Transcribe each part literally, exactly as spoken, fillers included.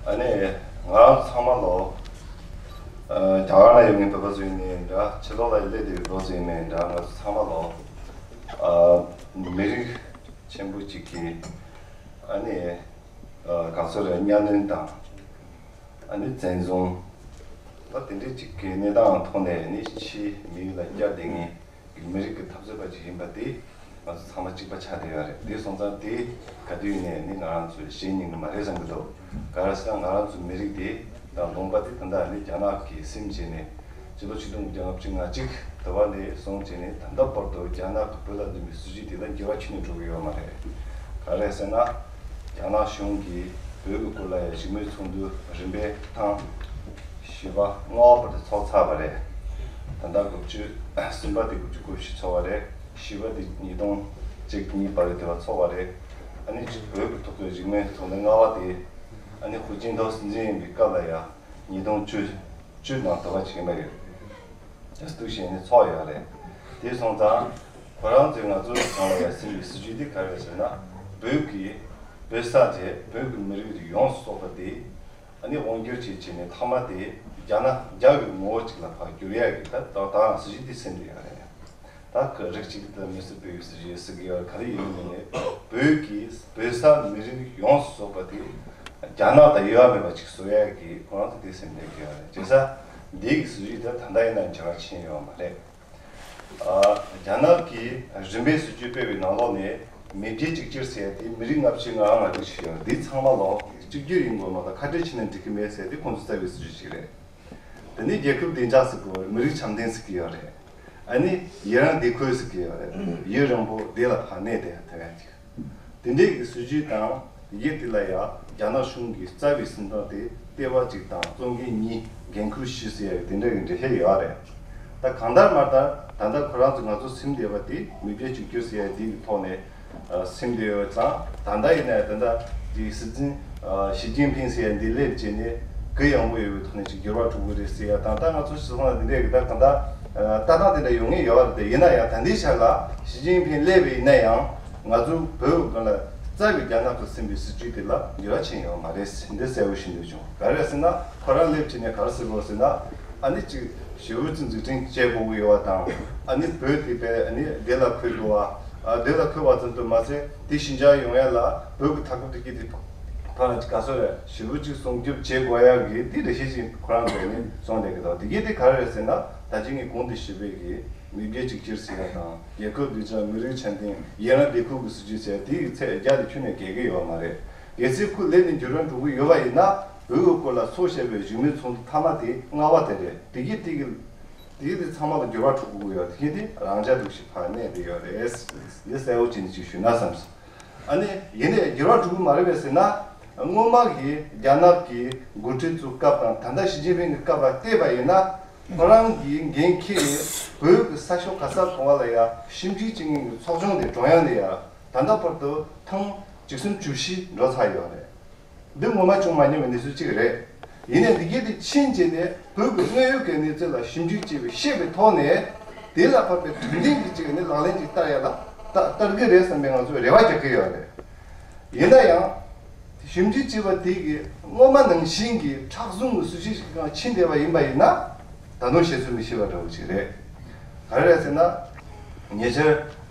ཨ་ནི་ང་རང་ཚང་མ་ལོ། ཨ། རྒྱ་གར་ན་ཡོད་མཁན་བོད་པ་ཚོ་ཡིན་ནའི་འདྲ། ཕྱི་ལོགས་ལ་སླེབས་བསྡད་པའི་བོད་པ་ཚོ་ཡིན་ནའི་འདྲ། ང་ཚོ་ཚང་མ་ལོ། ཨ། མི་རིགས་ཆེན་པོ་གཅིག་གི་ཨ་ནི། ཨ། ག་ཚོད་རེད། གཉའ་གནོན་དང་། ཨ་ནི་བཙན་བཟུང་། ད་དེ་འདྲའི་གཅིག་གི་གནས་སྟངས་ཐོག་ནས་ནི་ཕྱིའི་མི་ཡུལ་ལ་བསྐྱལ་བསྡད་མཁན་གྱི་མི་རིགས་ཀྱི་འཐབ་རྩོད་པ་ཅིག་ཡིན་པ་དེ་ང་ཚོ་ཚང་མ་གཅིག་པ་ཆགས་བསྡད་ཡོད་རེད། དེ་སོང་ཙང་དེ་ག་དུས་ནས་ནི་ང་རང་ཚོས་གཞན་ཡིན་གྱི་མ་རེད་བསམ་གྱི་འདུག་ག་རེ་ཟེར་ན་ང་རང་ཚོའི་མི་རིགས་དེ་དང་ལུང་པ་དེ་ད་ལྟ་ནི་རྒྱ་ནག་གིས་ཟིན་བྱས་ནས་སྤྱི་ལོ་ཆིག་སྟོང་དགུ་བརྒྱ་ལྔ་བཅུ་ང་གཅིག་དུ་བ་ནས་བཟུང་བྱས་ནས་ད་ལྟ་བར་དུ་རྒྱ་ནག་གིས་བོད་ལ་འདོན་པའི་སྲིད་ཇུས་དེ་ལ་འགྱུར་བ་ཁྱོན་ནས་འགྲོ་གི་ཡོད་མ་རེད། ག་རེ་ཟེར་ན། རྒྱ་ནག་གཞུང་གིས་བོད་ཀྱི་སྐོར་ལ་ཡང་བཞུགས་མོལ་ཚོགས་འདུ་རིམ་པས་ཐེངས་བཞི་པ་ལྔ་པ་དེ་ཚོགས་ཚར་བ་རེད། ད་ལྟ་དགུ་བཅུ། གསུམ་པ་དེ་དགུ་བཅུ་གོ་བཞི་ཚོགས་པ་རེད། བཞི་པ་དེ་ཉིས་སྟོང་གཅིག་གཉིས་བར་དེ་བ་ཚོགས་པ་རེད། ཨ་ནི་བོད་ཀྱི་ཐོག་ཏུ་བཞུགས་མོལ་ཚོགས་འདུ་ལྔ་པ་དེ་ཨ་ནི་ཧུའུ་ཅིན་ཐའོ་སྲིད་འཛིན་ཡིན་པའི་སྐབས་ལ་ཡང་ཉིས་སྟོང་བཅུ་བཅུ་ནང་དུ་བ་བྱས་པ་ཡོད། ལྟ་བུ་བྱས་ནས་ཚོགས་ཡོད་རེད། དེ་སོང་ཙང་ཁོ་རང་ཚོས་ང་ཚོ་ཚང་མ་ལ་ཟིན་པའི་སྲིད་ཇུས་དེ་ག་རེ་རེད་ཟེར་ན། བོད་ཀྱི་བོད་ས་དེ་བོད་ཀྱི་མི་རིགས་དེ་ཡོངས་སུ་རྫོགས་པ་དེ་ཨ་ནི་དབང་བསྒྱུར་བྱས་བྱས་ནས་མཐའ་མ་དེ་རྒྱ་ནག་རྒྱ་གི་ངོ་བོ་གཅིག་ལ་ཕར་བསྒྱུར་ཡག་གི་ད་ད་ད་སྲིད་ཇུས་དེ་ཟིན་བསྡད་ཡོད་རེད། ད་ཁོ་རིགས་གཅིག་ཏུ་མི་སྲིད་པའི་སྲིད་ཇུས་ཟེར་གྱི་ཡོད་རེད། ག་རེ་ཡིན་མིན་ནས་བོད་ཀྱི་བོད་ས་མི་རིགས་ཡོངས་སུ་རྫོགས་པ་དེ་རྒྱ་ནག་དང་དབྱེ་བ་མེད་པ་ཅིག་བཟོ་ཡག་གི་ཁོ་རང་ཚོ་དེ་སེམས་གཏད་ཀྱི་ཡོད་རེད། བྱས་ཙང་འདི་གི་སྲིད་ཇུས་དེ་ད་ལྟ་ཡིན་ན་འགྱུར་བ་ཕྱིན་ཡོད་མ་རེད། ཨ། རྒྱ་ནག་གིས་རིམ་པས་སྲིད་ཇུས་སྤེལ་བའི་ནང་ལོགས་ནས་མེས་རྒྱལ་གཅིག་གྱུར་ཟེར་ཡ་དེ་མི་རིགས་ལྔ་བཅུ་ང་ལྔ་ལ་གཅིག་ཡོད་རེད། འདི་ཚང་མ་ལོ་གཅིག་གྱུར་ཡིན་དགོས་མ་གཏོགས་ཁ་བྲལ་བྱས་ན་འགྲིག་གི་མེད་ཟེར་ཡ་དེ་ཁོང་ཚོས་བརྩམས་པའི་སྲིད་ཇུས་ཤིག་རེད། དེ་ནས་རྒྱལ་ཁབ་བདེ་འཇགས་ཟེར་གྱི་ཡོད་རེད། མི་རིགས་འཆམ་མཐུན་ཟེར་གྱི་ཡོད་རེད། ཨ་ནི་ཡུན་རིང་བདེ་འཁོད་ཟེར་གྱི་ཡོད་རེད། ཡུན་རིང་པོ་བདེ་ལ་ཕར་གནས་བསྡད་ཐུབ་ཡ་ཅིག་དེ་འདྲའི་གི་སྲིད་ཇུས་དང་ཡིག་དེ་ལ་ཡང་རྒྱ་ནག་གཞུང་གི་རྩ་བའི་ཟིན་ཐོ་དེ་ལྟེ་བ་གཅིག་དང་གཙོ་འགན་གཉིས་འགན་ཁུར་བཞི་ཟེར་ཡ་དེ་འདྲ་གི་འགྲེལ་བཤད་ཡོད་རེད། ད་གང་ལྟར་མ་ལྟར་ད་ལྟ་ཁོ་རང་ཚོ་ང་ཚོ་ཟིན་བསྡད་པ་དེ་མེས་རྒྱལ་གཅིག་གྱུར་ཟེར་ཡ་དེ་གི་ཐོག་ནས་ཨ་ཟིན་བསྡད་ཡོད་ཙང་། ད་ལྟ་ཡིན་ན་ཡང་ད་ལྟ་དེ་སྲིད་འཛིན་ཨ་ཞི་ཅིན་ཕིང་ཟེར་ཡ་འདི་སླེབས་བྱས་ནས་གུ་ཡངས་པོ་ཡོད་པའི་ཐོག་ནས་ཅིག་འགྱུར་བ་འགྲོ་གི་རེད་ཟེར་ཡ་དང་། ད་ང་ཚོ་སྤྱི་ཚོགས་ནང་འདི་འདྲའི་གི་ད་གང་ལྟར་ཨ་ལྟ་སྟངས་དེ་འདྲ་ཡོང་ངེས་ཡོད་རེད། དེ་ཡིན་ན་ཡང་ད་ལྟའི་ཆར་ལ་ཞི་ཅིན་ཕིང་སླེབས་པ་ཡིན་ན་ཡང་། ང་ཚོ་བོད་ཀྱི་སྒང་ལ་རྩ་བའི་རྒྱ་ནག་གིས་ཟིན་པའི་སྲིད་ཇུས་དེ་ལ་འགྱུར་བ་ཕྱིན་ཡོད་མ་རེད། འདི་གསལ་པོ་ཤེས་འདོད་བྱུང་། ག་རེ་ཟེར་ན་ཁོ་རང་སླེབས་བྱས་ནས་ག་རེ་ཟེར་དགོས་ཟེར་ན། ཨ་ནི་ཅིག་ཞི་བོད་ཀྱི་འཛུགས་སྐྲུན་བྱེད་དགོས་ཀྱི་ཡོད་པ་དང་། ཨ་ནི་བོད་དེ་བས་ཨ་ནི་བདེ་ལ་འཁོད་དགོས་པ། ཨ་བདེ་ལ་འཁོད་པ་ཙམ་དུ་མ་ཟད་དེ་ཞི་འཇགས་ཡོང་ཡ་ལ་བོད་ཀྱི་མཐའ་འཁོབ་དེ་གི་དེ་ཕར་ག་ཚོད་རེད། ཞི་བོད་ཅིག་སྲུང་སྐྱོབ་བྱེད་དགོས་ཡ་གི་དེ་འགྲེལ་བཤད་ཅིག་ཁོ་རང་ཚོས་ནི་གསུངས་བསྡད་ཀྱི་འདུག་དེ་གི་དེ་ག་རེ་རེད་ཟེར་ན། ད་ཅི་ངས་གོང་དུ་ཞུས་པའི་གི་མེས་རྒྱལ་གཅིག་གྱུར་ཟེར་ཡ་དང་། རྒྱལ་ཁབ་བདེ་འཇགས། མི་རིགས་འཆམ་མཐུན། ཡུན་རིང་བདེ་འཁོད་ཀྱི་སྲིད་ཇུས་ཟེར་དེའི་ཚད་རྒྱ་དེ་ཁྱོན་ནས་བརྒལ་གྱི་ཡོད་མ་རེད། གལ་སྲིད་ཁོ་སླེབས་ནས་འགྱུར་བ་འགྲོ་གི་ཡོད་པ་ཡིན་ན། བོད་ཀྱི་སྐོར་ལ་ཚོགས་བཞག་པའི་བཞུགས་མོལ་ཚོགས་འདུ་མཐའ་མ་དེ་ལྔ་པ་དེ་རེད། དེ་གི་དེ་གི་དེ་གི་དེ་ཚང་མ་ལ་འགྱུར་བ་འགྲོ་གི་ཡོད། དེ་གི་དེ་རང་འཇགས་འདུག་ཞིག་ཕར་གནས་བསྡད་ཡོད་རེད། འདི་གསལ་པོ་བྱས་ནས་ཅིག་ཞུས་ན་བསམ་སོང་། ཨ་ནི་ཡིན་ནའི་འགྱུར་བ་འགྲོ་གི་མ་རེད་པས་ཟེར་ན། སྔོན་མ་གི་རྒྱ་ནག་གི་འགོ་ཁྲིད་ཚོའི་སྐབས་དང་ད་ལྟ་ཞི་ཅིན་ཕིང་གི་སྐབས་ལ་བལྟས་པ་ཡིན་ན། ཁོ་རང་གིས་འགན་འཁྱེར་ནས་བོད་ཀྱི་ས་ཕྱོགས་ག་ས་ག་བ་ལ་ཡ་ཞིབ་འཇུག་བྱེད་མཁན་གྱི་ཚོགས་ཆུང་དེ་བསྐྲུན་ཡ་ལ་ཡ་ད་ལྟ་བར་དུ་ཐེངས་བཅུ་གསུམ་བཅུ་བཞི་འགྲོ་ཚར་ཡོད་རེད། འདི་སྔོན་མ་བྱུང་མ་མྱོང་བའི་གནས་ཚུལ་གཅིག་རེད། ཡིན་ནའི་འདི་གའི་དེ་ཕྱིན་བྱས་ནས་བོད་ཀྱི་དངོས་ཡོད་ཀྱི་གནས་ཚུལ་ལ་ཞིབ་འཇུག་བྱས་པའི་ཤེས་པའི་ཐོག་ནས་དེ་ལ་ཕབ་པའི་དྲང་བདེན་གྱི་གཅིག་ནི་ལག་ལེན་གྱིས་བསྟར་ཡ་ལ་བསྟར་གྱི་རེད་བསམ་པའི་ང་ཚོས་རེ་བ་རྒྱག་གི་ཡོད་རེད། ཡིན་ན་ཡང་། ཞིབ་འཇུག་བྱས་པ་དེ་གིས་སྔོན་མ་ནང་བཞིན་གྱི་མཁྲེགས་བཟུང་གི་སྲིད་བྱུས་ཤིག་གང་ཕྱིན་བསྡད་པ་ཡིན་པ་ཡིན་ན། ད་དུང་བཤད་ཚོད་མི་ཤེས་པ་འདྲ་བོ་ཞིག་རེད། ག་རེ་རེད་ཟེར་ན། ཉེ་ཆར།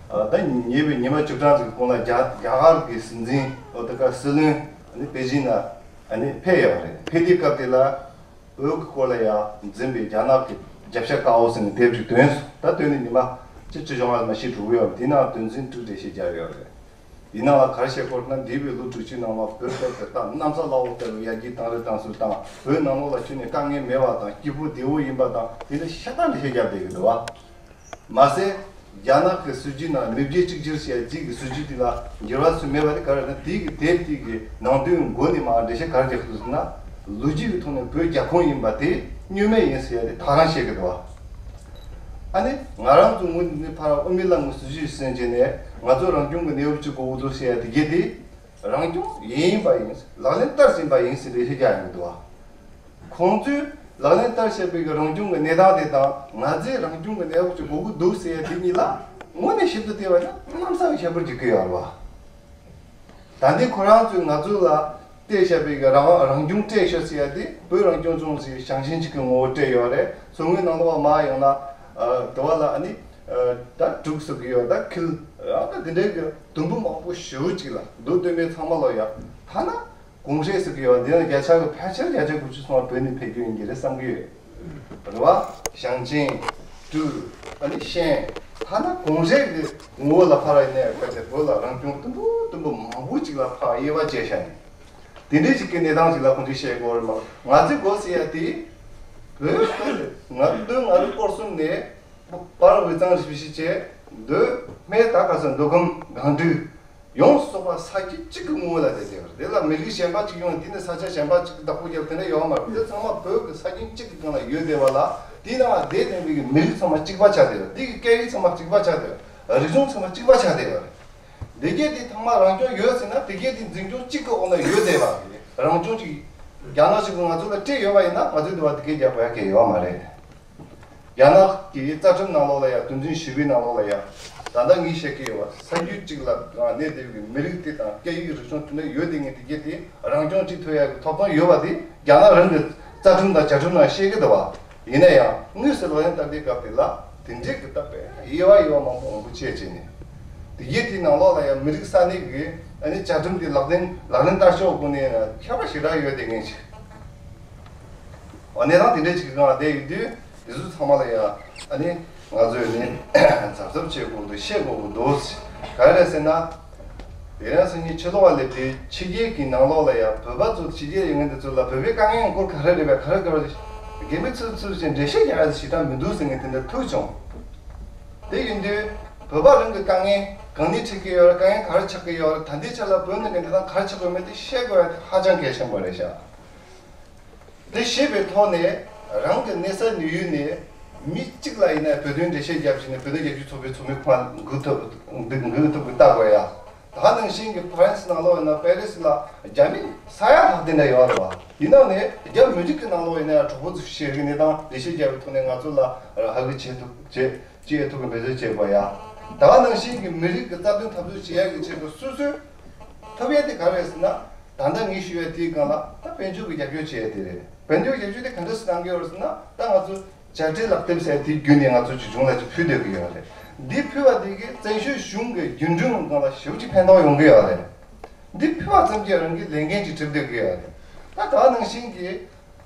ད་ཉེ་བའི་ཉི་མ་བཅུ་གྲངས་ཀྱི་གོང་ལ་རྒྱ་རྒྱ་གར་གྱི་སྲིད་འཛིན་འོ་ད་ག་སྲིད་བློན་ཨ་ནི་པེ་ཅིན་ལ་ཨ་ནི་ཕེབས་ཡོད་རེད། ཕེབས་དུས་སྐབས་དེ་ལ་བོད་ཀྱི་སྐོར་ལ་ཡང་འཛིན་པའི་རྒྱ་ནག་གི་རྒྱབ་ཤ་དཀར་པོ་ཟེར་ནས་དེབ་ཅིག་བཏོན་སོང་། ད་བཏོན་ནས་ཉི་མ་གཅིག་ཅི་བྱུང་བ་མ་ཤེས་འགྲོ་གི་ཡོད་རེད། དེའི་ནང་དོན་ཚན་དྲུག་འགྲེལ་བཤད་བརྒྱབ་ཡོད་རེད། དེའི་ནང་ལ་ག་རེ་བཤད་ཀྱི་ཡོད་ན། འདས་པའི་ལོ་དྲུག་ཅུའི་ནང་ལ་བོད་སྐད་དེ་དག་གནམ་ས་བླ་འོག་ལྟ་བུའི་ཡར་རྒྱས་གཏང་རེས་གཏང་ཚུལ་དང་། བོད་ནང་ལོགས་ལ་ཁྱོན་ནས་དཀའ་ངལ་མེད་པ་དང་། སྐྱིད་པོ་བདེ་བོ་ཡིན་པ་དང་། དེ་འདྲ་ཤ་སྟག་འགྲེལ་བཤད་བརྒྱབ་བསྡད་ཀྱི་འདུག་བ། མ་ཟད། རྒྱ་ནག་གི་སྲིད་ཇུས་ནང་མེས་རྒྱལ་གཅིག་གྱུར་ཟེར་ཡ་གཅིག་གི་སྲིད་ཇུས་དེ་ལ་འགྱུར་བ་ཚུད་མེད་པ་དེ་ག་རེ་ན། དེ་གི་དེབ་དེ་གི་ནང་དོན་མགོ་ནས་མར་འགྲེལ་བཤད་ག་རེ་རྒྱག་གི་འདུག་ཟེར་ན། ལོ་རྒྱུས་ཀྱི་ཐོག་ནས་བོད་རྒྱ་ཁོངས་ཡིན་པ་དེ་བསྙོན་མེད་ཡིན་ཟེར་ཡ་དེ་ད་རང་བཤད་ཀྱི་འདུག་བ། ཨ་ནི་ང་རང་ཚོ་ངོས་ནས་ཕར་དབུ་མའི་ལམ་གྱི་སྲིད་ཇུས་ཟིན་བྱས་ནས་ང་ཚོ་རང་སྐྱོང་གི་གནས་བབ་ཅིག་དགོས་ཀྱི་འདུག་ཟེར་ཡ་དེ་གི་དེ། རང་སྐྱོང་ཡིན་པ་ཡིན། ལག་ལེན་བསྟར་ཟིན་པ་ཡིན་ཟེར་ཏེ་ཤེས་རྒྱ་ཡོང་གི་འདུག་བ། ཁོང་ཚོས་ལག་ལེན་བསྟར་བཞག་པའི་གི་རང་སྐྱོང་གི་གནས་སྟངས་དེ་དང་། ང་ཚོས་རང་སྐྱོང་གི་གནས་བབ་ཅིག་དགོས་ཀྱི་འདུག་ཟེར་ཡ་དེ་གཉིས་ལ་དངོས་གནས་ཞིབ་ཏུ་བལྟས་པ་ན་གནམ་ས་གི་ཁྱད་པར་འཇུག་གི་ཡོད་རེད་བ། ད་ལྟའི་ཁོ་རང་ཚོས་ང་ཚོ་ལ་ སྤྲད་བཞག་པའི་གི་རང་རང་སྐྱོང་སྤྲད་ཤོག་ཟེར་ཡ་དེ་བོད་རང་སྐྱོང་ལྗོངས་ཀྱི་ཞིང་ཆེན་གཅིག་གི་ངོ་བོ་སྤྲད་ཡོད་རེད། མཚོ་སྔོན་ནང་ལོགས་མར་ཡོང་ན་ཨ་དེ་བ་ལ་ཨ་ནི་ཨ་ད་འབྲུག་ཟེར་གི་ཡོད། ད་ཁིལ་ཨ་ད་དེ་འདྲའི་གི་དུམ་བུ་མང་པོ་ཞེ་པོ་ཅིག་ལ་མདོ་སྟོད་སྨད་ཚང་མ་ལོག་ཡ། ཐ་ན་གུང་ཧྲེ་ཟེར་གི་ཡོད། འདི་ན་བརྒྱ་ཆ་གི་ཕལ་ཆེར་བརྒྱ་ཆ་དགུ་བཅུ་ཚང་མ་བོད་ནས་ཕེབས་རྒྱུ་ཡིན་གྱི་རེད་བསམ་གི་ཡོད། རེད་བ། ཞིང་ཆེན། ཀྲུའུ། ཨ་ནི་ཤན། ཐ་ན་གུང་ཧྲེ་གི་ངོ་བོ་ལ་ཕར་ཡིན་ནའི་གལ་ཏེ་བོད་ལ་རང་སྐྱོང་དུམ་བུ་དུམ་བུ་མང་པོ་ཅིག་ལ་ཕར་དབྱེ་བ་འབྱེད་བཞག་ནས། དེ་འདྲའི་ཅིག་གི་གནས་སྟངས་ཅིག་ལ་ཁོང་ཚོས་བཤད་དགོས་རེད་མ་གཏོགས། ང་ཚོས་དགོས་ཟེར་ཡ་དེ། བོད་ཁུལ་ང་ཚོ་མདོ་ང་ཚོ་སྐོར་གསུམ་ནས་པར་འོས་གཙང་རིག་པའི་ཤི་བྱས་མདོ་སྨད་ད་ག་ས་མདོ་ཁམས་སྒང་དྲུག་ཡོངས་སུ་རྫོགས་པ་ས་ཁྱོན་གཅིག་གི་ངོ་བོ་ལ་བསྡད་བསྡད་པ་རེད། དེ་ལ་མི་རིགས་གཞན་པ་གཅིག་ཡོང་དེ་ནི་ས་ཆ་གཞན་པ་གཅིག་གི་བདག་པོ་རྒྱབ་དེ་འདྲ་ཡོད་མ་རེད། དེ་ཚང་མ་བོད་ཀྱི་ས་ཁྱོན་གཅིག་གི་སྒང་ལ་ཡོད་བསྡད་པ་ལ། དེའི་ནང་ལ་བསྡད་བསྡད་པའི་གི་མི་རིགས་ཚང་མ་གཅིག་པ་ཆགས་བསྡད་པ། དེ་གི་སྐད་ཡིག་ཚང་མ་གཅིག་པ་ཆགས་བསྡད་པ། རིག་གཞུང་ཚང་མ་གཅིག་པ་ཆགས་བསྡད་པ་རེད། དེ་གས་དེ་ཚང་མ་རང་སྐྱོང་ཡོད་ཟེར་ན་དེ་གས་དེ་འཛིན་སྐྱོང་གཅིག་གི་འོག་ན་ཡོད་བསྡད་པ་རེད། རང་སྐྱོང་གཅིག་རྒྱ་ནག་གཅིག་གི་ང་ཚོ་ལ་སྤྲད་ཡོད་པ་ཡིན་ན་ང་ཚོས་འདི་བ་དེ་གས་རྒྱག་དགོས་ཡ་གལ་ཡོད་མ་རེད། རྒྱ་ནག་གི་རྩ་ཁྲིམས་ནང་ལོགས་ལ་ཡ། དོན་ཚན་བཞི་པའི་ནང་ལོགས་ལ་ཡ། ད་ལྟ་ངས་བཤད་ཀྱི་ཡོད་པ། ས་རྒྱུད་གཅིག་ལ་གནས་བསྡད་པའི་མི་རིགས་དེ་དང་སྐད་ཡིག་རིག་གཞུང་དེ་འདྲ་ཡོད་དེ་ངས་དེ་གས་དེ་རང་སྐྱོང་གཅིག་ཐོབ་ཡ་གི་ཐོབ་ཐང་ཡོད་པ་དེ་རྒྱ་ནག་རང་གི་རྩ་ཁྲིམས་དང་བཅའ་ཁྲིམས་ནང་བཤད་ཀྱི་འདུག་བ། ཡིན་ན་ཡང་དངོས་སུ་ལག་ལེན་བསྟར་དུས་སྐབས་དེ་ལ་དེ་འདྲའི་གི་ད་དཔེ་དབྱེ་བ་དབྱེ་བ་མང་པོ་མང་པོ་བྱས་བྱས་ནས། དེ་གས་དེ་ནང་ལོགས་ལ་ཡ་མི་རིགས་ས་གནས་ཀྱི་ཨ་ནི་བཅའ་ཁྲིམས་དེ་ལག་ལེན་ལག་ལེན་བསྟར་ཕྱོགས་སྒོ་ནས་ཁྱད་པར་ཞེ་དྲག་ཡོད་དེ་ངས་ཅིག་འོ་གནས་སྟངས་དེ་འདྲ་ཅིག་གི་སྒང་ལ་བསྡད་ཡོད་དུས། དེ་ཚོ་ཚང་མ་ལ་ཡང་ཨ་ནི་ང་ཚོས་ནི་གཟབ་གཟབ་བྱེད་དགོས་འདུག་བཤད་དགོས་ཀྱི་འདུག་ག་རེ་རེད་ཟེར་ན། དེ་རིང་སང་ཉིན་ཕྱི་ལོགས་ལ་སླེབས་དུས་ཕྱི་རྒྱལ་གྱི་ནང་ལོགས་ལ་ཡང་བོད་པ་ཚོ་ཕྱི་རྒྱལ་ཡོད་མཁན་དེ་ཚོ་ལ་བོད་པའི་དཀའ་ངལ་སྐོར་ག་རེ་རེད་པས། ག་རེ་ག་རེ་རེད། རྒན་མི་ཚོས་ཚུར་ཕྱིན་འགྲེལ་བཤད་རྒྱག་ཡ་ཞེ་དྲག་མི་འདུག་ཟེར་མཁན་དེ་འདྲ་ཐུག་བྱུང་། དེ་ཡིན་དུས་བོད་པ་རང་གི་དཀའ་ངལ་གང་ནས་འཕྲད་ཀྱི་ཡོད་རེད། དཀའ་ངལ་ག་རེ་ཆགས་ཀྱི་ཡོད་རེད། ད་ལྟའི་ཆ་ལ་བོད་ནང་གི་གནས་སྟངས་ག་རེ་ཆགས་ཀྱི་ཡོད་མེད་དེ་བཤད་དགོས་ཡ་དེ་ཧ་ཅང་གལ་ཆེན་པོ་རེད་ཤག་དེ་ཤེས་པའི་ཐོག་ནས་རང་གི་གནས་ས་ནུས་ཡུལ་ནས་མི་གཅིག་ལ་ཡིན་ན་བོད་དོན་འགྲེལ་བཤད་རྒྱབ་བྱས་ནས་བོད་དོན་རྒྱབ་སྐྱོར་ཚོགས་པའི་ཚོགས་མི་ཁོ་ན་འགུག་ཐུབ་འདུག་འགུག་ཐུབ་ཀྱི་ལྟ་དགོས་ཡ། ད་ནང་བཞིན་གྱི་ཕ་རན་སི་ནང་ལོགས་ཡིན་ན་པེ་རི་སི་ལ་རྒྱ་མི་ས་ཡ་ལྷག་དེ་འདྲ་ཡོད་རེད་བ། ཡིན་ནའང་ནས་རྒྱ་མི་རིགས་ཀྱི་ནང་ལོགས་ཡིན་ན་ཡང་གྲོགས་པོ་ཚོ་ཤེས་རིག་གནས་དང་འགྲེལ་བཤད་རྒྱབ་པའི་ཐོག་ནས་ང་ཚོ་ལ་ཧ་གི་བྱེད་ཐུབ་བྱེད་ཅི་ཡ་ཐུབ་ཀྱི་འབད་རྩོལ་བྱེད་དགོས་ཡ། ད་ནང་བཞིན་གྱི་མི་རིགས་ཀྱི་རྩ་དོན་འཐབ་རྩོད་བྱེད་ཡ་གི་ཆེད་དུ་སོ་སོའི་ཐུབ་ཡ་དེ་ག་རེ་རེད་ཟེར་ན། ད་ལྟ་ངས་ཞུ་ཡ་དེའི་སྒང་ལ་ད་དཔལ་འབྱོར་གྱི་རྒྱབ་སྐྱོར་བྱེད་ཡ་དེ་རེད། དཔལ་འབྱོར་རྒྱབ་སྐྱོར་དེ་ག་འདྲ་སེ་གནང་གི་ཡོད་རེད་ཟེར་ན། ད་ང་ཚོ་བྱ་བྲལ་ལག་དེབ་ཟེར་དེའི་བརྒྱུད་ནས་ང་ཚོ་ཅིག་གཞུང་ལ་ཅིག་ཕུལ་སྡོད་ཀྱི་ཡོད་རེད། འདི་ཕུལ་བ་དེ་གིས་བཙན་བྱོལ་གཞུང་གི་རྒྱུན་འགྲུལ་སྒང་ལ་ཞེ་པོ་ཅིག་ཕན་ཐོགས་ཡོང་གི་ཡོད་རེད། འདི་ཕུལ་བ་ཙམ་གྱིས་རང་གི་ལས་འགན་ཅིག་འགྲུབ་སྡོད་ཀྱི་ཡོད་རེད། ད་ད་ནང་བཞིན་གྱི་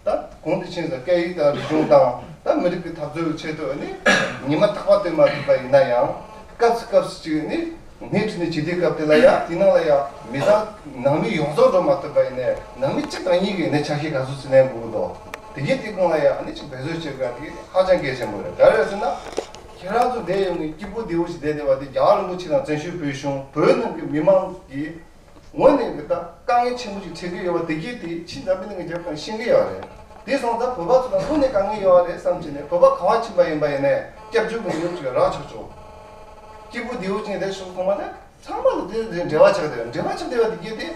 ད་གོང་དུ་ཕྱིན་ཙང་སྐད་ཡིག་དང་རིག་གཞུང་དང་ད་མི་རིགས་ཀྱི་འཐབ་རྩོད་ཀྱི་ཆེད་དུ་ནི་ཉི་མ་རྟག་པར་སྡོད་མ་ཐུབ་པ་ཡིན་ན་ཡང་སྐབས་སུ་སྐབས་སུ་ཅིག་ནི་སྣེ་ཁྲིད་ནས་བྱེད་དུས་སྐབས་དེ་ལ་ཡང་དེ་ནང་ལ་ཡང་མི་ཚང་ནང་མི་ཡོངས་རྫོགས་འགྲོ་མ་ཐུབ་པ་ཡིན་ནའི་ནང་མི་གཅིག་དང་གཉིས་ཀྱིས་ནི་ཆ་ཤས་ག་ཚོད་ཅིག་ལེན་དགོས་ཀྱི་འདུག་དེ་གའི་དེ་སྒང་ལ་ཡང་ནི་ཅིག་འབད་རྩོལ་བྱེད་དགོས་ཡ་དེ་ཧ་ཅང་གལ་ཆེན་པོ་རེད། ག་རེ་རེད་ཟེར་ན། ཁྱེད་རང་ཚོ་བསྡད་ཡོང་ནས་སྐྱིད་པོ་བདེ་བོ་ཞིག་བསྡད་བསྡད་པ་དེ་རྒྱལ་བ་རིན་པོ་ཆེ་དང་བཙན་བྱོལ་བོད་གཞུང་བོད་ནང་གི་མི་མང་གིས་དངོས་གནས་ཀྱི་ད་དཀའ་ངལ་ཆེན་པོ་ཞིག་འཕྲད་ཀྱི་ཡོད་པ་དེ་གས་དེ་ཕྱི་འཛམ་བུ་གླིང་གི་རྒྱལ་ཁབ་ནས་ཤེས་ཀྱི་ཡོད་རེད། དེ་སོང་ཙང་བོད་པ་ཚོ་ལ་དངོས་གནས་དཀའ་ངལ་ཡོད་རེད་བསམ་བྱས་ནས་བོད་པ་ག་བ་ཕྱིན་པ་ཡིན་པ་ཡིན་ནའི་སྐྱབས་བཅོལ་གྱི་ཡོད་ཅིག་རག་ཆོག་ཆོག་སྐྱིད་པོ་བདེ་བོ་ཅིག་རེད་ཤོག་ཚང་མ་ལ་ཚང་མ་ལ་དེ་དེ་འབྲེལ་བ་ཆགས་བསྡད་ཡོད། འབྲེལ་བ་ཆགས་བསྡད་པ་དེ་གས་དེ་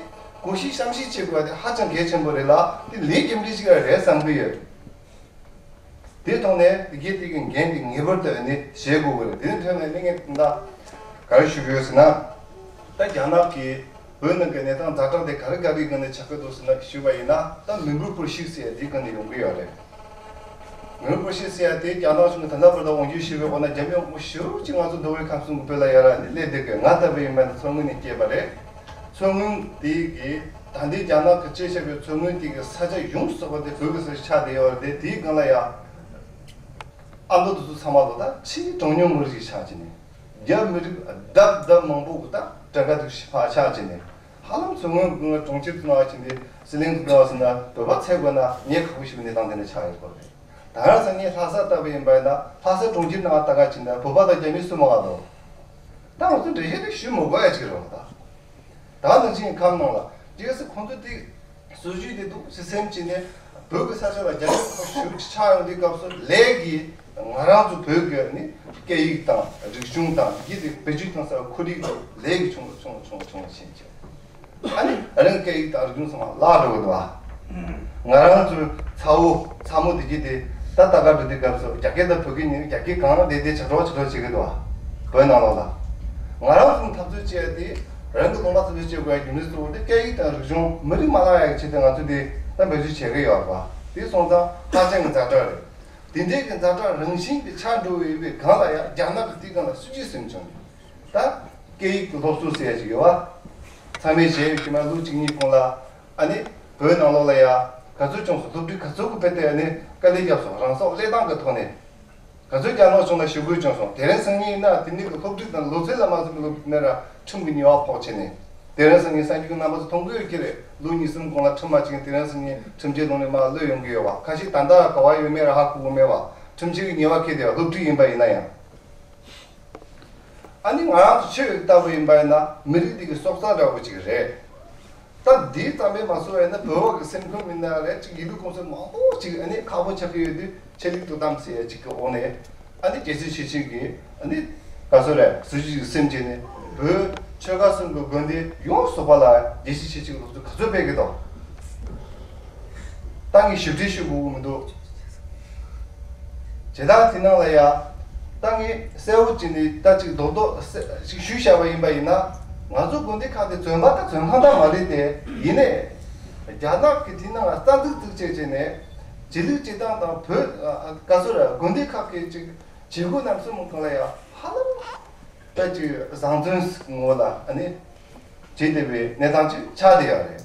གོ་ཤེས་བཤམས་ཤེས་བྱེད་དགོས་པ་དེ་ཧ་ཅང་གལ་ཆེན་པོ་རེད་ལ། དེ་ལས་རྒྱུ་འབྲས་ཅིག་ར་རེད་བསམ་གྱི་ཡོད། དེ་ཐོག་ནས་དེ་གས་དེ་གི་འགན་དེ་ངེས་པར་དུ་ནི་བཞེས་དགོས་ཀྱི་རེད། དེ་ནི་ཐོན་ནས་ནི་ངས་ད་ག་རེ་ཞུ་གི་ཡོད་ཟེར་ན། ད་རྒྱ་ནག་གིས་བོད་ནང་གི་གནས་སྟངས་ཛ་དྲག་དེ་ག་རེ་ག་རེའི་སྒང་ནས་ཆགས་ཀྱི་འདུག་ཟེར་ན་ཞུས་པ་ཡིན་ན། ད་མི་འབོར་འཕར་ཤུགས་ཟེར་ཡ་དེའི་སྒང་ནས་ཡོང་གི་ཡོད་རེད། མི་འབོར་འཕར་ཤུགས་ཟེར་ཡ་དེ་རྒྱ་ནག་གཞུང་གིས་ད་ལྟ་བར་དུ་དབང་སྒྱུར་བྱས་པའི་འོག་ན་རྒྱ་མི་མང་པོ་ཞེ་པོ་ཅིག་ང་ཚོ་མདོ་དབུས་ཁམས་གསུམ་གྱི་བོད་ལ་ཡར་ལ་ནི་སླེབས་བསྡད་ཀྱི། ང་ལྟ་བུ་ཡིན་པ་ན་མཚོ་སྔོན་ནས་སྐྱེས་པ་རེད། མཚོ་སྔོན་དེ་གི་ད་ལྟའི་རྒྱ་ནག་གིས་བཅད་བཞག་པའི་མཚོ་སྔོན་དེ་གི་ས་ཆ་ཡོངས་སུ་རྫོགས་པ་དེ་བོད་ཀྱི་ས་ཆ་ཆགས་བསྡད་ཡོད་རེད། དེའི་སྒང་ལ་ཡ་ཨ་མདོ་དེ་ཚོ་ཚང་མ་ལོ་ད་ཕྱིའི་གྲངས་ཉུང་མི་རིགས་ཤིག་ཆགས་ཀྱི་ནས། རྒྱ་མི་རིགས་རྡབ་རྡབ་མང་པོ་གི་ད་གྲངས་ཀ་དེ་ཕར་ཆགས་ཀྱི་ནས། ཧ་ལམ་མཚོ་སྔོན་གྱི་གྲོང་ཁྱེར་དུ་ན་ཕྱིན་ཏེ་ཟི་ལིང་དུ་ན་ཟེར་ན་བོད་པ་འཚོལ་དགོས་ན་ཉེན་ཁ་པོ་ཞིག་གནས་སྟངས་དེ་འདྲ་ཆགས་ཡོད་སྐོར་རེད། ད་རང་སང་ཉིན་ལྷ་ས་ལྟ་བུ་ཡིན་པ་ཡིན་ན་ལྷ་ས་གྲོང་ཁྱེར་ནང་ལྟ་ག་ཕྱིན་ན་བོད་པ་དང་རྒྱ་མི་སུ་མང་བ་འདུག་ད་ང་ཚོ་འགྲེལ་བཤད་དེ་ཞུ་མི་དགོས་ཡ་ཅིག་རེད་བ། ད་ད་ནང་བཞིན་ཁམས་ནང་ལ་གལ་སྲིད་ཁོང་ཚོ་དེ་སྲོལ་རྒྱུན་དེ་འདུག་ཟེར་སེམས་ཀྱིས་ནས་བོད་ཀྱི་ས་ཆ་ལ་རྒྱ་མི་ཁོ་ཞུགས་ཆགས་ཡོང་དུས་སྐབས་སུ་ལས་ཀྱིས་ང་རང་ཚོ་བོད་ཀྱི་ནི་སྐད་ཡིག་དང་རིག་གཞུང་དང་ཡིད་དེ་བེད་སྤྱོད་གཏོང་ས་ཁོར་ཡུག་དེ་ལས་ཀྱི་ཆུང་ཆུང་ཆུང་ཆུང་ཕྱིན་ཀྱང་། ཨ་ནི་རང་སྐད་ཡིག་དང་རིག་གཞུང་ཚང་མ་བརླག་འགྲོ་གི་འདུག་བ། ང་རང་ཚོའི་ཚ་བོ་ཚ་མོ་དེ་གྱིས་དེ་ད་ལྟ་ག་འགྲོ་དུས་སྐབས་སུ་རྒྱ་སྐད་དང་བོད་སྐད་གཉིས་རྒྱ་སྐད་གང་ལ་བསྡད་དེ་ཇག་གྲོགས་ཇག་གྲོགས་བྱེད་ཀྱི་འདུག་བ། བོད་ནང་ལོགས་ལ། ང་རང་ཚོ་འཐབ་རྩོད་བྱས་ཏེ་ རང་གི་ལུང་པ་འཚམས་འདྲི་བྱེད་དགོས་ཡ་རྒྱུ་མཚན་གཙོ་བོ་དེ་སྐད་ཡིག་དང་རིག་གཞུང་མི་རིགས་མ་བརླག་ཡ་གི་ཆེད་དུ་ང་ཚོས་དེ་ད་བེད་སྤྱོད་བྱེད་ཀྱི་ཡོད་རེད་པ། དེ་སོང་ཙང་ཧ་ཅང་གི་ཛ་དྲག་རེད། དེ་འདྲའི་གི་ཛ་དྲག་རང་བཞིན་གྱི་ཆགས་འགྲོ་བའི་སྒང་ལ་ཡ་རྒྱ་ནག་གི་དེའི་སྒང་ལ་སྲིད་ཇུས་ཟིན་བྱུང་། ད་སྐད་ཡིག་གི་སློབ་གསོ་ཟེར་ཡ་ཅིག་ཡོད་པ། ཚང་མས་བྱས་ཡོད་ཀྱི་མ་ལོ་གཅིག་གཉིས་གོང་ལ་ཨ་ནི་བོད་ནང་ལོགས་ལ་ཡ་ག་ཚོད་བྱུང་སོང་། སློབ་ཕྲུག་ག་ཚོད་ཀྱི་དཔེ་དེ་ཨ་ནི་དཀའ་ལས་བརྒྱབ་སོང་། རང་སྲོག་བློས་བཏང་གི་ཐོག་ནས། ག་ཚོད་རྒྱ་ནག་གཞུང་ལ་ཞུ་སྐུལ་བྱུང་སོང་། དེ་རིང་སང་ཉིན་ཡིན་ན་དེ་ནི་གི་སློབ་ཕྲུག་དང་ལོ་ཚད་ལ་མ་སོན་པའི་སློབ་ཕྲུག་ནི་ར་ཁྲིམས་ཀྱི་ཉེས་པ་ཕོག་བྱས་ནས། དེ་རིང་སང་ཉིན་གསར་འགྱུར་རྣམ་པ་ཚོ་མཐོང་གི་ཡོད་ཀྱི་རེད། ལོ་གཉིས་གསུམ་གོང་ལ་ཁྲིམས་མ་བཅད་མཁན་དེ་རིང་སང་ཉིན་ཁྲིམས་ཆད་ལོངས་ནས་མར་གློད་ཡོང་གི་ཡོད་པ། ཁ་ཤས་ད་ལྟ་ག་བ་ཡོད་མེད་ར་ཧ་གོ་གི་མེད་པ། ཁྲིམས་ཆད་ཀྱི་ཉེས་པ་འཁྱེར་བསྡད་པ་སློབ་ཕྲུག་ཡིན་པ་ཡིན་ན་ཡང་། ཨ་ནི་ང་རང་ཚོ་ཆོས་ལྟ་བུ་ཡིན་པ་ཡིན་ན་མི་རིགས་འདི་གི་སྲོག་རྩ་འདྲ་བོ་ཅིག་རེད། ད་འདི་ཙམ་པས་མ་སོང་བས་ན་བོད་པ་གི་སེམས་ཁམས་མིན་ན་རེད། ཅིག་ཡིན་ལུགས་ཀུན་སེམས་མང་པོ་ཅིག་ཨ་ནི་ཁག་པོ་ཆགས་ཀྱི་ཡོད་དུས་ཆེད་ལུགས་ཐུགས་དམ་ཟེར་ཡ་ཅིག་གི་འོག་ནས་ཨ་ནི་རྒྱལ་སྲིད་སྤྱི་གཅིག་གི་ཨ་ནི་ག་སོ་རེད། སྲིད་ཇུས་ཀྱི་སེམས་བྱས་ནས་བོད་ཆོལ་ཁ་གསུམ་གྱི་དགོན་སྡེ་ཡོངས་སུ་རྫོགས་པ་ལ་རྒྱལ་སྲིད་སྤྱི་གཅིག་གི་སློབ་གསོ་ག་ཚོད་སྤེལ་གི་འདུག་ད་ངས་ཞིབ་ཕྲ་ཞུ་དགོས་ཀྱི་མི་འདུག་བྱེ་བྲག་དེ་ནང་ལ་ཡ། ད་ངས་གསལ་བོ་བྱས་ནས་ད་ཅིག་རྡོག་རྡོག་གསལ་ཞིག་ཞུས་བཞག་པ་ཡིན་པ་ཡིན་ན། ང་ཚོ་དགོན་སྡེ་ཁག་དེ་བཙོན་པ་དང་བཙོན་ཁང་དང་མ་རེད་དེ། ཡིན་ནའི་རྒྱ་ནག་གི་དེ་ནང་ལ་རྩ་འཛུགས་བཙུགས་བྱས་བྱས་ནས་རྗེས་ལུས་སྤྱི་བཏང་དང་བོད་ཨ་ག་ཚོད་ར་དགོན་སྡེ་ཁག་གི་ཅིག་བྱེད་སྒོ་རྣམ་གསུམ་སྒང་ལ་ཡ་ཧ་ལམ་ད་ཅིག་བཟང་བཙོན་ངོ་ལ་ཨ་ནི་བྱེད་བསྡད་པའི་གནས་སྟངས་ཅིག་ཆགས་བསྡད་ཡོད་རེད།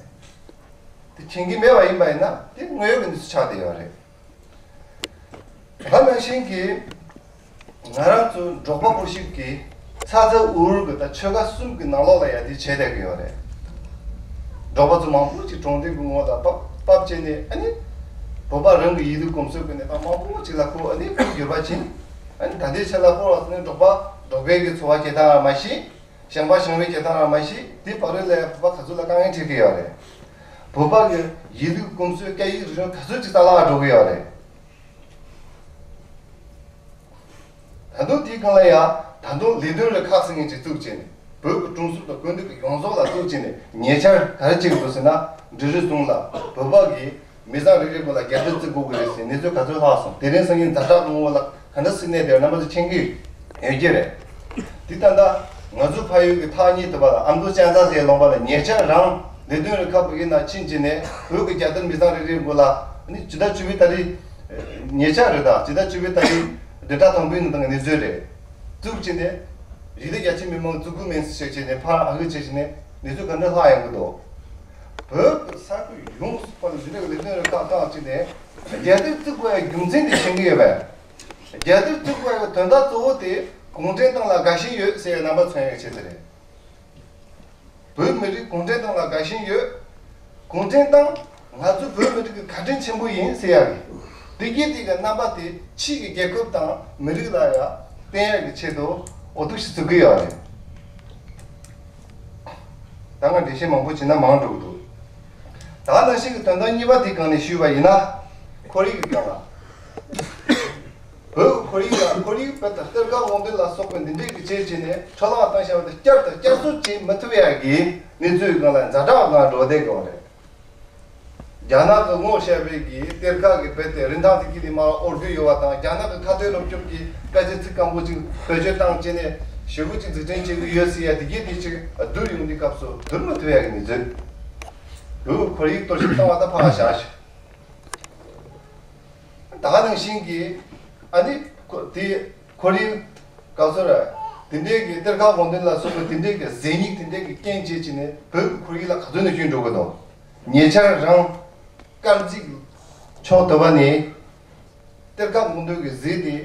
དེ་མཁྱེན་གྱི་མེད་པ་ཡིན་པ་ཡིན་ན་དེ་དངོས་ཡོད་ཀྱི་གནས་ཚུལ་ཆགས་བསྡད་ཡོད་རེད། ད་ནང་བཞིན་གྱི་ང་རང་ཚོ་འབྲོག་པ་སྤུ་ཞིག་གིས་ཚ་ཚ་འུར་འུར་གྱི་ད་ཆོལ་ཁ་གསུམ་གྱི་ནང་ལོགས་ལ་ཡ་དེ་བྱས་བསྡད་ཀྱི་ཡོད་རེད། འབྲོག་པ་ཚོ་མང་པོ་ཅིག་གྲོང་སྡེ་གི་ངོ་ལ་ཕབ་ཕབ་བྱས་ནས་ཨ་ནི་བོད་པ་རང་གི་ཡིན་ལུགས་ཀུན་སྲོལ་གྱི་གནས་སྟངས་མང་པོ་ཅིག་ལ་ཁོ་ཨ་ནི་ཁོ་འགྱུར་བ་ཕྱིན། ཨ་ནི་ད་ལྟའི་ཆ་ལ་ཁོ་ལ་ནི་འབྲོག་པ་འབྲོག་པའི་གི་འཚོ་བ་སྐྱེལ་སྟངས་རང་མ་ཤེས། ཞིང་པ་ཞིང་པའི་སྐྱེལ་སྟངས་རང་མ་ཤེས། དེ་བར་ལ་བོད་པ་ག་ཚོད་ལ་དཀའ་ངལ་འཕྲད་ཀྱི་ཡོད་རེད། བོད་པ་གི་ཡིན་ལུགས་ཀུན་སྲོལ་སྐད་ཡིག་རིག་གཞུང་ག་ཚོད་ཅིག་རྩ་བརླག་འགྲོ་གི་ཡོད་རེད། ད་དུང་དེའི་སྒང་ལ་ཡང་ད་དུང་ལས་དོན་རུ་ཁག་ཟེར་མཁན་ཅིག་བཙུགས་བྱས་ནས་བོད་ཀྱི་གྲོང་གསེབ་དང་དགོན་སྡེ་གི་ཡོངས་རྫོགས་ལ་བཙུགས་བྱས་ནས་ཉེ་ཆར་ག་རེ་བྱེད་ཀྱི་འདུག་ཟེར་ན། འབྲི་རུ་རྫོང་ལ་བོད་པ་གི་མི་ཚང་རེ་རེ་སྒང་ལ་རྒྱལ་དར་བརྩི་དགོས་ཀྱི་རེད་ཟེར་གནས་ཚུལ་ག་ཚོད་ལྷག་སོང་། དེ་རིང་སང་ཉིན་ཛ་དྲག་གི་ངོ་བོ་ལ་ག་འདྲ་སེ་གནས་དེར་རྣམ་པ་ཚོ་མཁྱེན་གྱི་ཡོད་ཀྱི་རེད། དེ་ལྟ་ན་ང་ཚོ་ཕ་ཡུལ་གྱི་ཐག་ཉེ་དུ་བ་ལ་ཨ་མདོ་ལྕང་ཚ་ཟེར་ལུང་པ་ལ་ཉེ་ཆར་རང་ལས་དོན་རུ་ཁག་བོད་ཀྱི་ནང་ཕྱིན་བྱས་ནས་བོད་ཀྱི་རྒྱལ་དར་མི་ཚང་རེ་རེའི་མགོ་ལ་ནི་ཇི་ལྟར་བྱུང་བའི་ད་རེས་ཉེ་ཆར་རེད། ད་ཇི་ལྟར་བྱུང་བའི་ད་རེས་བདུན་ཕྲག་དང་པོའི་ནང་ད་གནས་ཚུལ་རེད། བཙུགས་བྱས་ནས་རིགས་ལས་རྒྱ་ཆེ་མི་མང་བཙུགས་དགོས་མིན་ཟེར་བྱས་ནས་ཕར་ཨ་ཧུ་བྱས་བྱས་ནས་གནས་ཚུལ་ག་འདྲ་ལྷག་ཡོང་གི་འདུག་བོད་ཀྱི་ས་ཁུལ་ཡོངས་སུ་ཕར་ལ་ཇི་འདྲ་གི་ལས་དོན་རུ་ཁག་བཏང་བྱས་ནས་རྒྱལ་དར་བཙུགས་དགོས་ཡ་རྒྱུ་མཚན་དེ་ཤེས་ཀྱི་ཡོད་པས། རྒྱལ་དར་བཙུགས་དགོས་ཡ་གི་དོན་དག་གཙོ་བོ་དེ་གུང་ཁྲན་ཏང་ལ་དགའ་ཞེན་ཡོད་ཟེར་ཡ་རྣམ་པ་མཚོན་ཡ་གི་ཆེད་དུ་རེད། བོད་མི་རིགས་གུང་ཁྲན་ཏང་ལ་དགའ་ཞེན་ཡོད། གུང་ཁྲན་ཏང་ང་ཚོ་བོད་མི་རིགས་ཀྱི་ཁ་བྲལ་ཆེན་པོ་ཡིན་ཟེར་ཡ་གི་དེ་གྱད་དེ་གི་རྣམ་པ་དེ་ཕྱི་གི་རྒྱལ་ཁབ་དང་མི་རིགས་ལ་ཡ་བསྟན་ཡ་གི་ཆེད་དུ་འོ་ཐུག་ཞིག་བཙུགས་ཀྱི་ཡོད་རེད། ད་ང་འགྲེལ་བཤད་མང་པོ་བྱས་ན་མང་འགྲོ་གི་འདུག་ད་ནང་བཞིན་གྱི་དོན་དག་གཉིས་པ་དེ་གང་ནས་ཞུས་པ་ཡིན་ན། ཁོར་ཡུག་གི་སྒང་ལ། བོད་ཀྱི་ཁོར་ཡུག་ལ་ཁོར་ཡུག་བོད་དང་གཏེར་ཁ་དབང་འདུས་ལ་སོགས་པའི་འདི་འདྲའི་གི་བྱས་བྱས་ནས་འཕྲོ་བརླག་བཏང་བཞག་པ་དེ་བསྐྱར་དང་བསྐྱར་གསོ་བྱེད་མི་ཐུབ་ཡ་གི་གནས་ཚུལ་སྒང་ལ་ཛ་དྲག་ངང་འགྲོ་བསྡད་དགོས་པ་རེད། རྒྱ་ནག་གི་ངོ་ཤེས་པའི་གི་གཏེར་ཁ་གི་བོད་དེ་རིན་ཐང་དེ་གི་ལི་མ་ཨོར་གི་ཡོད་པ་དང་། རྒྱ་ནག་གི་ཁ་ཐོན་སློབ་སྐྱོར་གི་སྐད་ཆ་ཚིག་སྐམ་པོ་ཅིག་བེད་སྤྱོད་བཏང་བྱས་ནས་ཞེ་པོ་ཅིག་འཛུགས་སྐྲུན་བྱེད་ཀྱི་ཡོད་ཟེར་ཡ་དེ་གི་དེ་ཅིག་བསྡུར་ཡོང་དུས་སྐབས་སུ་བསྡུར་མི་ཐུབ་ཡ་གི་གནས་ཚུལ། བོད་ཀྱི་ཁོར་ཡུག་གཏོར་བཤིག་བཏང་བ་ད་ཕར་བཞག་ཞིག་ད་ག་ནང་བཞིན་གྱི་ཨ་ནི་ཁོ་དེ་ཁོར་ཡུག་ག་ཚོད་ར་དེ་འདྲའི་གི་གཏེར་ཁ་དབང་འདུས་ལ་སོགས་པའི་དེ་འདྲའི་གི་ཟས་རྙིང་དེ་འདྲའི་གི་རྐྱེན་བྱས་བྱས་ནས་བོད་ཀྱི་ཁོར་ཡུག་ལ་ག་ཚོད་ནས་སྐྱོན་འགྲོ་གི་འདུག་ཉེ་ཆར་རང་དཀར་མཛེས་ཕྱོགས་དུ་བ་ནས་གཏེར་ཁ་དབང་འདུས་ཀྱི་ཟས་དེ་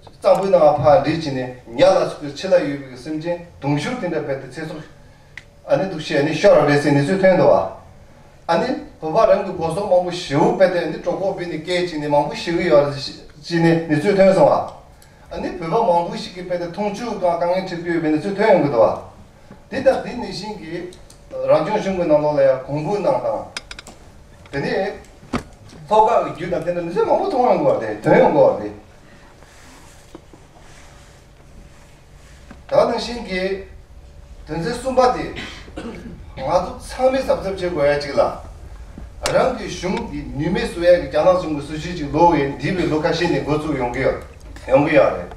གཙང་པོའི་ནང་ཕར་འདྲེས་བྱས་ནས་ཉ་ལ་སོགས་པའི་ཕྱི་ལ་ཡོད་པའི་སེམས་ཅན་དུང་ཕྱུར་དེ་འདྲ་བོད་དེ་ཚེ་སྲོག་ཨ་ནི་འདུག་བྱས་ནས་ཤོར་བ་རེད་ཟེར་གནས་ཚུལ་ཐོན་འདུག་བ། ཨ་ནི་བོད་པ་རང་གི་སྒོ་ཟོག་མང་པོ་ཞེ་པོ་བོད་དེ་ཨ་ནི་གྲོད་ཁོག་བུད་ནས་སྐྱེས་བྱས་ནས་མང་པོ་ཤི་གི་ཡོད་རེད་ཟེར་ནས་གནས་ཚུལ་ཐོན་སོང་བ། ཨ་ནི་བོད་པ་མང་པོ་ཞིག་གིས་བོད་དེ་འཐུང་ཆུ་དང་དཀའ་ངལ་འཕྲད་ཀྱི་ཡོད་པའི་གནས་ཚུལ་ཐོན་ཡོང་གི་འདུག་བ། དེ་དང་དེ་ནང་བཞིན་གྱི་རང་སྐྱོང་གཞུང་གི་ནང་ལོགས་ལ་ཡང་གོང་བུའི་ནང་དང་། དེ་ནས་ལྷོ་ཁ་གི་རྒྱུད་དང་དེ་འདྲ་གནས་ཚུལ་མང་པོ་མཐོང་ཡོང་གི་བ་རེད། ཐོན་ཡོང་གི་བ་རེད། ད་ནང་བཞིན་གྱི་དོན་ཚན་གསུམ་པ་དེ། ང་ཚོ་ཚང་མས་གཟབ་གཟབ་བྱེད་དགོས་ཡ་གཅིག་ལ། རང་གི་གཞུང་གི་ནུས་མེད་བཟོ་ཡ་གི་རྒྱ་ནག་གཞུང་གི་སྲིད་བྱུས་ཅིག་ལོ་བའི་འདས་པའི་ལོ་ཁ་ཤས་ནས་འགོ་བཙུགས་ཡོང་གི་ཡོད། ཡོང་གི་ཡོད་རེད།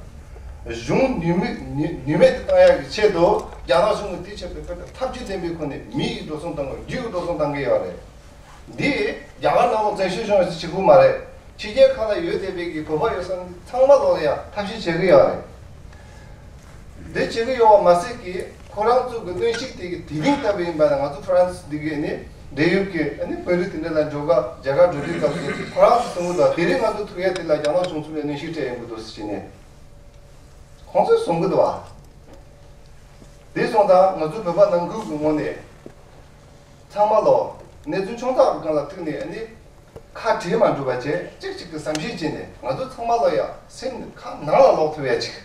གཞུང་ནུས་མེད་ནུས་ནུས་མེད་དུ་བཏང་ཡ་གི་ཆེད་དུ་ རྒྱ་ནག་གཞུང་གིས་དེ་བྱས་པའི་ཐབས་ཇུས་ལྡན་པའི་ཁོ་ནས་མི་ཡི་འགྲོ་སོང་བཏང་དགོས། རྒྱུ་ཡི་འགྲོ་སོང་བཏང་གི་ཡོད་རེད། འདི་རྒྱ་གར་ནང་ལོགས་བཙན་བྱོལ་གཞུང་ཡོད་ཚད་བྱེད་དགོས་མ་རེད། ཕྱི་རྒྱལ་ཁག་ལ་ཡོད་བསྡད་པའི་གི་བོད་པ་ཡོད་ས་ཚང་མ་ལོག་ལ་ཡང་ཐབས་ཤེས་བྱེད་གི་ཡོད་རེད། འདི་བྱེད་གི་ཡོད་པ་མ་ཟད་ཀྱི་ཁོ་རང་ཚོ་གི་གནོན་ཤུགས་དེ་གི་དེ་རིང་ལྟ་བུ་ཡིན་པ་ན། ང་ཚོ་ཧྥ་རན་སི་འདི་གི་ནི་འབྲེལ་ཡོད་ཀྱི་ཨ་ནི་བོད་རིགས་དེ་འདྲ་ལ་འགྲོ་ག་རྒྱ་གར་འགྲོ་དུས་སྐབས་སུ་ཁོ་རང་ཚོ་གསུང་གི་འདུག་དེ་རིང་ང་ཚོ་ཐུག་ཡ་དེ་ལ་རྒྱ་ནག་གཞུང་ཚོ་ལ་གནོན་ཤུགས་སྤྲད་ཡོང་གི་འདུག་ཟེར་གྱི་ནས་ཁོང་ཚོས་གསུང་གི་འདུག་བ། དེ་སོང་ཙང་ང་ཚོ་བོད་པ་ནང་ཁུལ་གྱི་ངོས་ནས་ཚང་མ་ལོ་གནས་ཚུལ་ཆུང་ཙག་གི་སྒང་ལ་ཐུག་ནས་ཨ་ནི་ཁ་བྲལ་མ་འགྲོ་བ་བྱས། གཅིག་གཅིག་གི་བསམ་ཤེས་བྱས་ནས་ང་ཚོ་ཚང་མ་ལོ་ཡ་སེམས་ནས་ཁ་ནང་ལ་ལོག་ཐུབ་ཡ་ཅིག་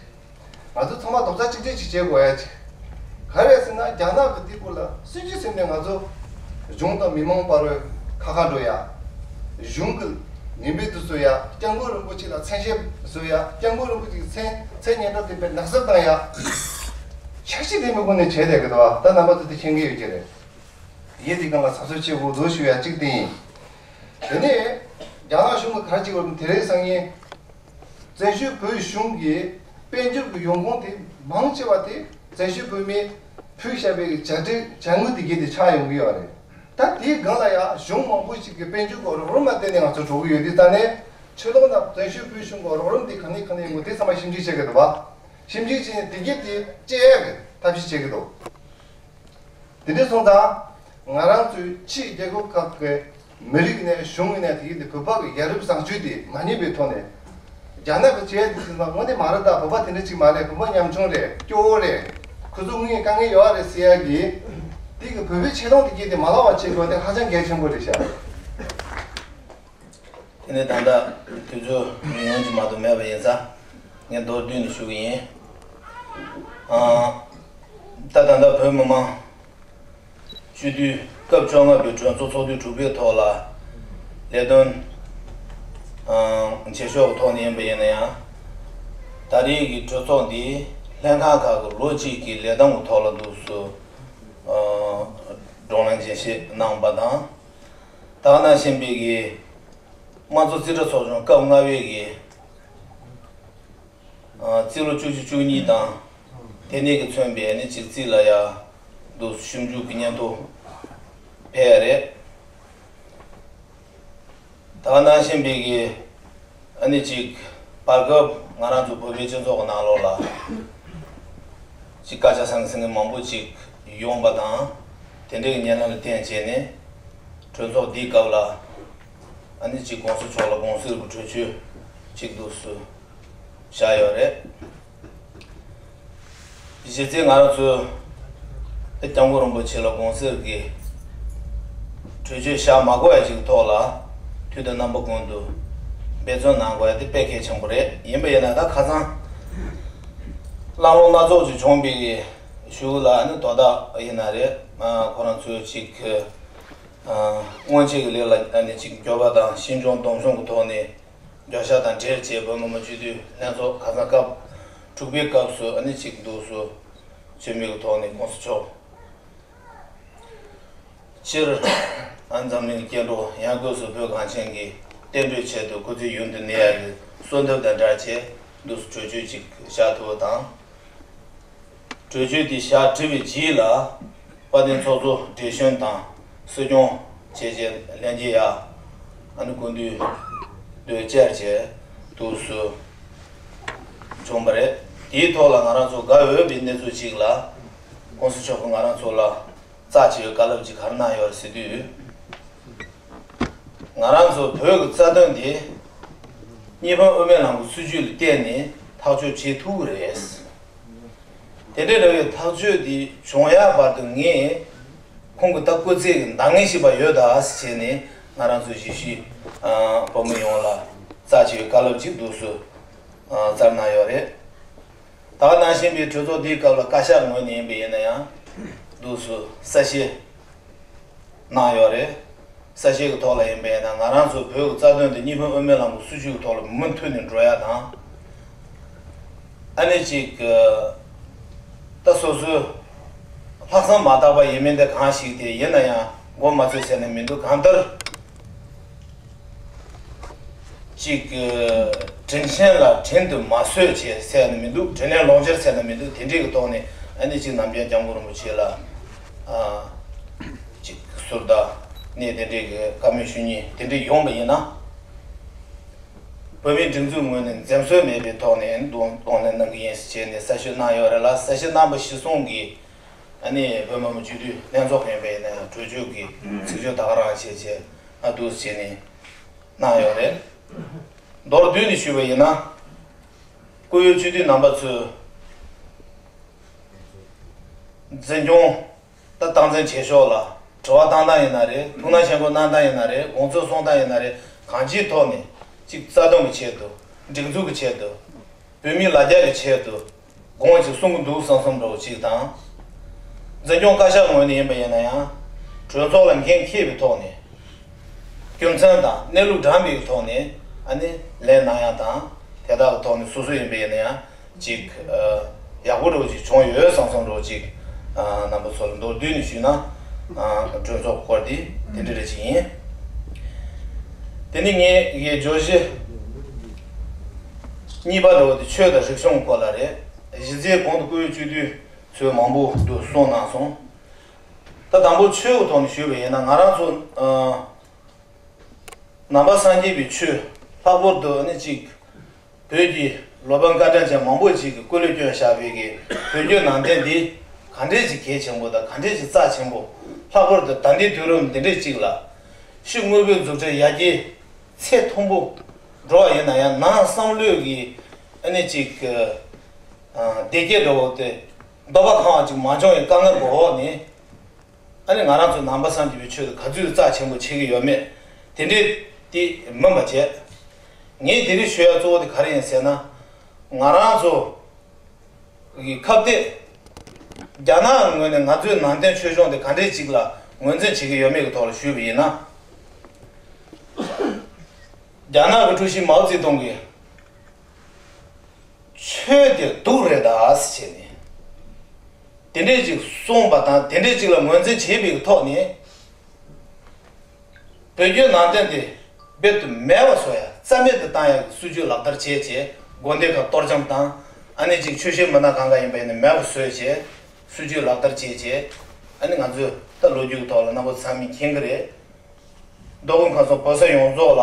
ང་ཚོ་ཚང་མ་རྡོག་རྩ་གཅིག་སྒྲིལ་ཅིག་བྱེད་དགོས་ཡ་ཅིག་ག་རེ་ཟེར་ན། རྒྱ་ནག་གི་དེ་སྐོར་ལ་སུན་འབྱིན་ཟེར་ནས་ང་ཚོ་གཞུང་དང་མི་མང་བར་རོའི་ཁ་ཁ་འགྲོ་ཡ། གཞུང་གི་མིང་འབོད་དུ་བཟོ་ཡ། སྐྱབས་མགོན་རིན་པོ་ཆེ་ལ་མཚན་ཞབས་བཟོ་ཡ། སྐྱབས་མགོན་རིན་པོ་ཆེ་གི་མཚན་མཚན་སྙན་གྲགས་དེ་དཔེ་ནག་གསུབ་བཏང་ཡ། ཆབ་སྲིད་ལྡན་པའི་སྒོ་ནས་བྱས་བསྡད་ཀྱི་འདུག་བ། ད་རྣམ་པ་ཚོ་དེ་མཁྱེན་གྱི་ཡོད་ཀྱི་རེད། ཡིན་དེ་སྒང་ལ་ཚགས་ཚུད་ཆེ་བོ་འདུག་ཞུ་ཡ་གཅིག་དེ་ཡིན། དེ་ནས་རྒྱ་ནག་གཞུང་གི་ག་རེ་བྱེད་ཀྱི་ཡོད་དེ་རེད་བསམ་ཡིན། བཙན་བྱོལ་བོད་གཞུང་གི་དཔལ་འབྱོར་གྱི་ཡོང་ཁུངས་དེ་མང་ཆེ་བ་དེ་བཙན་བྱོལ་བོད་མིས་ཕུལ་བཞག་པའི་བྱ་སྒྲིག་བྱ་དངུལ་དེ་གས་དེ་ཆགས་ཡོང་གི་ཡོད་རེད། ད་དེའི་སྒང་ལ་ཡང་གཞུང་མང་པོ་ཞིག་གི་དཔལ་འབྱོར་གྱི་རོགས་རམ་ལ་བརྟེན་ནས་ང་ཚོ་འགྲོ་གི་ཡོད་དུས། ད་ནས་ཆོས་ལུགས་ནང་བཙན་བྱོལ་བོད་གཞུང་གི་རོགས་རམ་དེ་ག་ནས་ག་ནས་ཡོང་གི་དེ་ཚང་མ་ཞིབ་འཇུག་བྱེད་ཀྱི་འདུག་བ། ཞིབ་འཇུག་བྱས་ནས་དེ་གས་དེ་བཅད་ཡག་གི་ཐབས་ཤེས་བྱེད་ཀྱི་འདུག་དེ་འདྲ་སོང་ཙང་ང་རང་ཚོའི་ཕྱིའི་རྒྱལ་ཁབ་ཁག་གི་མི་རིགས་ནས་གཞུང་ཡིན་ནའི་དེ་གི་དེ་བོད་པ་གི་ཡ་རབས་བཟང་སྤྱོད་དེ་མ་རྙེད་པའི་ཐོག་ནས། རྒྱ་ནག་གི་བྱས་དེ་ཚོ་དངོས་གནས་མ་རེད། ད་བོད་པ་དེ་འདྲ་ཅིག་མ་རེད། བོད་པ་ཉམ་ཆུང་རེད། སྐྱོ་བོ་རེད། ཁོ་ཚོ་དངོས་ཡོད་དཀའ་ངལ་ཡོད་རེད་ཟེར་ཡ་གི་དེ་གི་བོད་པའི་ཆེ་མཐོང་དེ་གི་དེ་མ་ལག་པ་བྱེད་དགོས་དེ་ཧ་ཅང་གལ་ཆེན་པོ་རེད་ཤག་དེ་ནས་ད་ལྟ་དུས་ཚོད་ཉུང་ཉུང་ཅིག་མ་གཏོགས་མེད་པ་ཡིན་ཙང་ངས་མདོར་བསྡུས་ནས་ཞུ་གི་ཡིན། ཨ། ད་ད་ལྟ་བོད་མི་མང་སྤྱི་འཐུས་སྐབས་བཅོ་ལྔ་པའི་གྲོས་ཚོགས་ཚོགས་དུས་དྲུག་པའི་ཐོག་ལ་ལས་དོན་ཨ་བྱེད་ཕྱོགས་ཀྱི་ཐོག་ནས་ཡིན་པ་ཡིན་ན་ཡང་། ད་རེས་ཀྱི་གྲོས་ཚོགས་འདི་ལྷན་ཁང་ཁག་གི་ལོ་གཅིག་གི་ལས་སྟངས་ཀྱི་ཐོག་ལ་འདུག་སེ་ཨ་བགྲོ་གླེང་རྒྱས་བཤད་གནང་བ་དང་། ད་ག་ནང་བཞིན་པའི་གི་དམངས་གཙོ་རྩིས་ཁྲ་ཚོགས་ཆུང་སྐབས་ལྔ་པའི་གི་ཨ་རྩིས་ལོ་བཅུ་གཅིག་བཅུ་གཉིས་དང་དེ་ནས་ཀྱི་མཚོན་པའི་ནི་ཅིག་རྩིས་ལ་ཡ་འདུག་ཞིབ་འཇུག་གི་སྙན་ཐོ་ཕེབས་ཡ་རེད། ད་ག་ནང་བཞིན་པའི་གི་ཨ་ནི་ཅིག་བར་སྐབས་ང་རང་ཚོ་བོད་པའི་སྤྱི་ཚོགས་ཀྱི་ནང་ལོགས་ལ་ཅིག་སྐད་ཆ་བསམ་གྱི་སེམས་ཀྱི་མང་པོ་ཅིག་ཡོང་པ་དང་། དེ་འདྲའི་གི་ཉེར་ལེན་ལ་བརྟེན་བྱས་ནས་གྲོས་ཚོགས་འདིའི་སྐབས་ལ་ཨ་ནི་ཅིག་གོང་ས་མཆོག་ལ་དགོངས་སེལ་གྱི་གྲོས་ཆོད་ཅིག་འདུག་སེ་བཞག་ཡོད་རེད། གཞི་རྩའི་ང་རང་ཚོས་སྐྱབས་མགོན་རིན་པོ་ཆེ་ལ་དགོངས་སེལ་གྱི་གྲོས་ཆོད་བཞག་མ་དགོས་ཡ་ཅིག་ཐོག་ལ་དུས་དང་རྣམ་པ་ཀུན་ཏུ་འབད་བརྩོན་གནང་དགོས་ཡ་དེ་དཔེ་གལ་ཆེན་པོ་རེད། ཡིན་པ་ཡིན་ན་ད་ཁ་སང་གླེང་སློང་སྣ་ཚོགས་ཅིག་བྱུང་བའི་གཞུག་ལ་ནི་དོ་བདག་ཡིན་ན་རེད། ཁོ་རང་ཚོས་ཅིག་སྔོན་ཆད་ཀྱི་ལས་ལ་ནི་ཅིག་འགྱོད་པ་དང་ཤིས་སྦྱོང་སྡོམ་གསུམ་གྱི་ཐོག་ནས། བརྗོད་བྱ་དང་འབྲེལ་བྱས་བོད་མི་མང་སྤྱི་འཐུས་ལྷན་ཚོགས་ཁ་སང་སྐབས་དྲུག་པའི་སྐབས་སུ་ཨ་ནི་གཅིག་འདུག་སེ་བྱེད་མུས་ཀྱི་ཐོག་ནས་གོང་ས་མཆོག་སྤྱིར་ཨ་འཛམ་གླིང་སྐྱེ་འགྲོ་ཡང་སྒོས་སུ་བོད་གངས་ཅན་གྱི་བསྟན་འགྲོའི་ཆེད་དུ་སྐུ་ཚེ་ཡུན་དུ་གནས་ཡག་གི་གསོལ་འདེབས་དང་སྦྲགས་བྱས་འདུག་སེ་གྲོས་ཆོད་ཅིག་བཞག་ཐུབ་པ་དང་། གྲོས་ཆོད་དེ་བཞག་བྲིས་པའི་རྗེས་ལ་དཔལ་ལྡན་ཚོགས་གཙོ་བགྲེས་གཞོན་དང་སྲིད་སྐྱོང་བཅས་ཀྱི་ལྷན་རྒྱས་ཡ་ཨ་ནི་སྐུ་མདུན་དུ་བཅར་བྱས་འདུག་སེ་བྱུང་བ་རེད། དེའི་ཐོག་ལ་ང་རང་ཚོ་དགའ་འོས་པའི་གནས་ཚུལ་ཅིག་ལ་གོང་ས་མཆོག་གིས་ང་རང་ཚོ་ལ་རྩ་ཆེ་བའི་བཀའ་སློབ་ཅིག་ག་རེ་གནང་ཡོད་རེད་ཟེར་དུས། ང་རང་ཚོ་བོད་ཀྱི་རྩ་དོན་དེ་གཉིས་ཕན་དབུ་མའི་ལམ་གྱི་སྲིད་བྱུས་ལ་བརྟེན་ནས་ཐག་གཅོད་བྱེད་ཐུབ་ཀྱི་རེད། དེ་འདྲའི་འདྲ་བའི་ཐག་གཅོད་འདི་བྱུང་ཡག་བར་དུ་ངས་ཁོང་གི་ད་སྐུ་ཚེ་གི་འདང་ངེས་ཤིག་པ་ཡོད་ད་ཟེར་བྱས་ནས་ང་རང་ཚོ་གཞིས་བྱེས་བོད་མི་ཡོངས་ལ་རྩ་ཆེ་བའི་བཀའ་སློབ་ཅིག་འདུག་སེ་བསྩལ་གནང་ཡོད་རེད། ད་ག་ནང་བཞིན་པའི་གྲོས་ཚོགས་འདིའི་སྐབས་ལ་བཀའ་ཤག་ངོས་ནས་ཡིན་པ་ཡིན་ན་ཡང་འདུག་སེ་གསལ་བཤད་གནང་ཡོད་རེད། གསལ་བཤད་ཀྱི་ཐོག་ལ་ཡིན་པ་ཡིན་ན་ང་རང་ཚོ་བོད་ཀྱི་རྩ་དོན་དེ་གཉིས་ཕན་དབུ་མའི་ལམ་གྱི་སྲིད་བྱུས་ཀྱི་ཐོག་ལ་མུ་མཐུད་ནས་འགྲོ་ཡ་དང་། ཨ་ནི་ཅིག་ད་སོ་སོའི་ལྷག་བསམ་མ་དག་པ་ཡིན་མིན་དེ་གང་ཞིག་དེ་ཡིན་ན་ཡང་མགོ་མ་ཚོས་ཟེར་ན་མི་འདུག་གང་ལྟར། གཅིག་དྲིན་ཆེན་ལ་དྲིན་དུ་མ་གཟོས་བྱས་ཟེར་ནི་མི་འདུག་དྲིན་ལན་ལོག་འཇལ་ཟེར་ནི་མི་འདུག་དེ་འདྲའི་གི་ཐོག་ནས་ ཨ་ནི་གཅིག་ནམ་རྒྱུན་སྐྱབས་མགོན་རིན་པོ་ཆེ་ལ་ཨ་གཅིག་ཟུར་ལྟ་ནས་དེ་འདྲའི་གི་བཀའ་མོལ་ཞུ་མཁན་དེ་འདྲ་ཡོང་བ་ཡིན་ན། བོད་མིའི་སྒྲིག་འཛུགས་ངོས་ནས་འཛེམ་ཟོན་མེད་པའི་ཐོག་ནས་གདོང་གདོང་ལེན་གནང་གི་ཡིན་ཟེར་བྱས་ནས་གསལ་བཤད་གནང་ཡོད་རེད་ལ། གསལ་བཤད་གནང་བ་གཞིར་བཟུང་གིས་ཨ་ནི་བོད་མི་མང་སྤྱི་འཐུས་ལྷན་ཚོགས་ཡིན་པ་ཡིན་ན་ཡང་གྲོས་ཆོད་ཀྱི་ཚིག་སྦྱོར་ད་ག་རང་བྱས་བྱས་ཨ་འདུག་བྱས་ནས་གནང་ཡོད་རེད། མདོར་བསྡུས་ནས་ཞུས་པ་ཡིན་ན། སྐུ་ཡོད་སྤྱི་འཐུས་རྣམ་པ་ཚོས་འཛིན་སྐྱོང་ད་སྟངས་འཛིན་བྱེད་ཕྱོགས་ལ་དྲི་བ་བཏང་སྟངས་ཡིན་ན་རེད། ཐུགས་སྣང་ཆེན་པོ་གནང་སྟངས་ཡིན་ན་རེད། དགོངས་ཚུལ་གསུང་སྟངས་ཡིན་ན་རེད། གང་ཅིའི་ཐོག་ནས་གཅིག་རྩ་དོན་གྱི་ཆེད་དུ། སྒྲིག་འཛུགས་ཀྱི་ཆེད་དུ། བོད་མིའི་ལ་རྒྱ་གི་ཆེད་དུ་དགོངས་ཅིག་གསུང་གི་འདུག་བསམ་བསམ་འདྲ་བོ་ཅིག་དང་། འཛིན་སྐྱོང་བཀའ་ཤག་ངོས་ནས་ཡིན་པ་ཡིན་ན་ཡང་གྲོས་ཚོགས་ལ་འགན་འཁྱེར་བའི་ཐོག་ནས། རྒྱུ་མཚན་དང་གནས་ལུགས་དྲངས་པའི་ཐོག་ནས་ཨ་ནི་ལན་གནང་ཡ་དང་། དེ་དག་གི་ཐོག་ནས་སོ་སོ་ཡིན་པ་ཡིན་ན་ཡང་ཅིག་ཡག་པོ་འདྲ་བོ་ཅིག་བྱུང་ཡོད་བསམ་བསམ་འདྲ་བོ་ཅིག་རྣམ་པ་ཚོ་ལ་མདོར་བསྡུས་ནས་ཞུས་ན། གྲོས་ཚོགས་སྐོར་འདི་དེ་འདྲ་རེ་ཅིག་ཡིན། དེ་ནི་ངས་ངའི་བརྗོད་གཞི་གཉིས་པ་འདྲ་བོ་དེ་ཆོས་དང་རིག་གཞུང་སྐོར་ལ་རེད། གཞི་རྩའི་གོང་དུ་སྐུ་ཡོད་སྤྱི་འཐུས་ཚོས་མང་པོ་འདུག་གསུངས་གནང་སོང་། ད་དང་པོ་ཆོས་ཀྱི་ཐོག་ནས་ཞུས་པ་ཡིན་ན། ང་རང་ཚོ་ཨ་ནང་པ་སངས་རྒྱས་པའི་ཆོས། ལྷག་པར་དུ་ནི་གཅིག་བོད་ཀྱི་ལོ་པཎ་བཀའ་དྲིན་ཅན་མང་པོ་ཅིག་གིས་སྐུ་ལས་བསྐྱོན་བཞག་པའི་གི་བོད་བརྒྱུད་ནང་བསྟན་འདི་ག་འདྲས་ཅིག་གལ་ཆེན་པོ་དང་ག་འདྲས་ཅིག་རྩ་ཆེན་པོ། ལྷག་པར་དུ་ད་ལྟའི་དུས་རབས་འདི་འདྲས་ཅིག་ལ་ཕྱི་དངོས་པོའི་འཛུགས་སྐྲུན་ཡར་རྒྱས་ཚད་མཐོན་པོ་འགྲོ་བ་ཡིན་ན་ཡང་ནང་བསམ་བློའི་གི་ཨ་ནི་ཅིག་བདེ་སྐྱིད་འདྲ་བོ་དེ་འདོད་པ་ཁེངས་པ་ཅིག་མ་བྱུང་བའི་དཀའ་ངལ་གྱི་འོག་ནས། ཨ་ནི་ང་རང་ཚོ་ནང་པ་སངས་རྒྱས་པའི་ཆོས་དེ་ག་ཚོད་རྩ་ཆེན་པོ་བྱེད་ཀྱི་ཡོད་མེད་དེ་འདྲས་དེ་མིན་པ་བྱས། ངས་དེ་རིང་ཞུ་ཡ་གཙོ་བོ་དེ་ག་རེ་ཡིན་ཟེར་ན། ང་རང་ཚོ་གི་ཁ་གཏད་རྒྱ་ནག་ངོས་ནས་ང་ཚོའི་ནང་བསྟན་ཆོས་གཞུང་དེ་ག་འདྲས་ཅིག་ལ་ངོས་འཛིན་བྱེད་ཀྱི་ཡོད་མེད་ཀྱི་ཐོག་ལ་ཞུས་པ་ཡིན་ན། རྒྱ་ནག་གི་ཀྲུའུ་ཞི་མའོ་ཙེ་ཏུང་གིས། ཆོས་དེ་སྡུག་རེད་ད་ཟེར་བྱས་ནས། དེ་འདྲས་ཅིག་གསུངས་པ་དང་དེ་འདྲས་ཅིག་ལ་ངོས་འཛིན་བྱས་པའི་ཐོག་ནས། བོད་བརྒྱུད་ནང་བསྟན་དེ་རྦད་དེ་མེད་པ་བཟོ་ཡ། རྩ་མེད་དུ་བཏང་ཡ་གི་སྲིད་ཇུས་ལག་བསྟར་བྱས་བྱས། དགོན་སྡེ་ཁག་གཏོར་བཅོམ་དང་། ཨ་ནི་ཅིག་ཆོས་བཤད་མི་སྣ་གང་ག་ཡིན་པ་ཡིན་ན་མེད་པ་བཟོས་བྱས། སྲིད་ཇུས་ལག་བསྟར་བྱས་བྱས། ཨ་ནི་ང་ཚོས་ད་ལོ་རྒྱུས་ཀྱི་ཐོག་ལ་རྣམ་པ་ཚང་མས་མཁྱེན་གྱི་རེད། མདོ་དབུས་ཁམས་གསུམ་བོད་ས་ཡོངས་རྫོགས་ལ་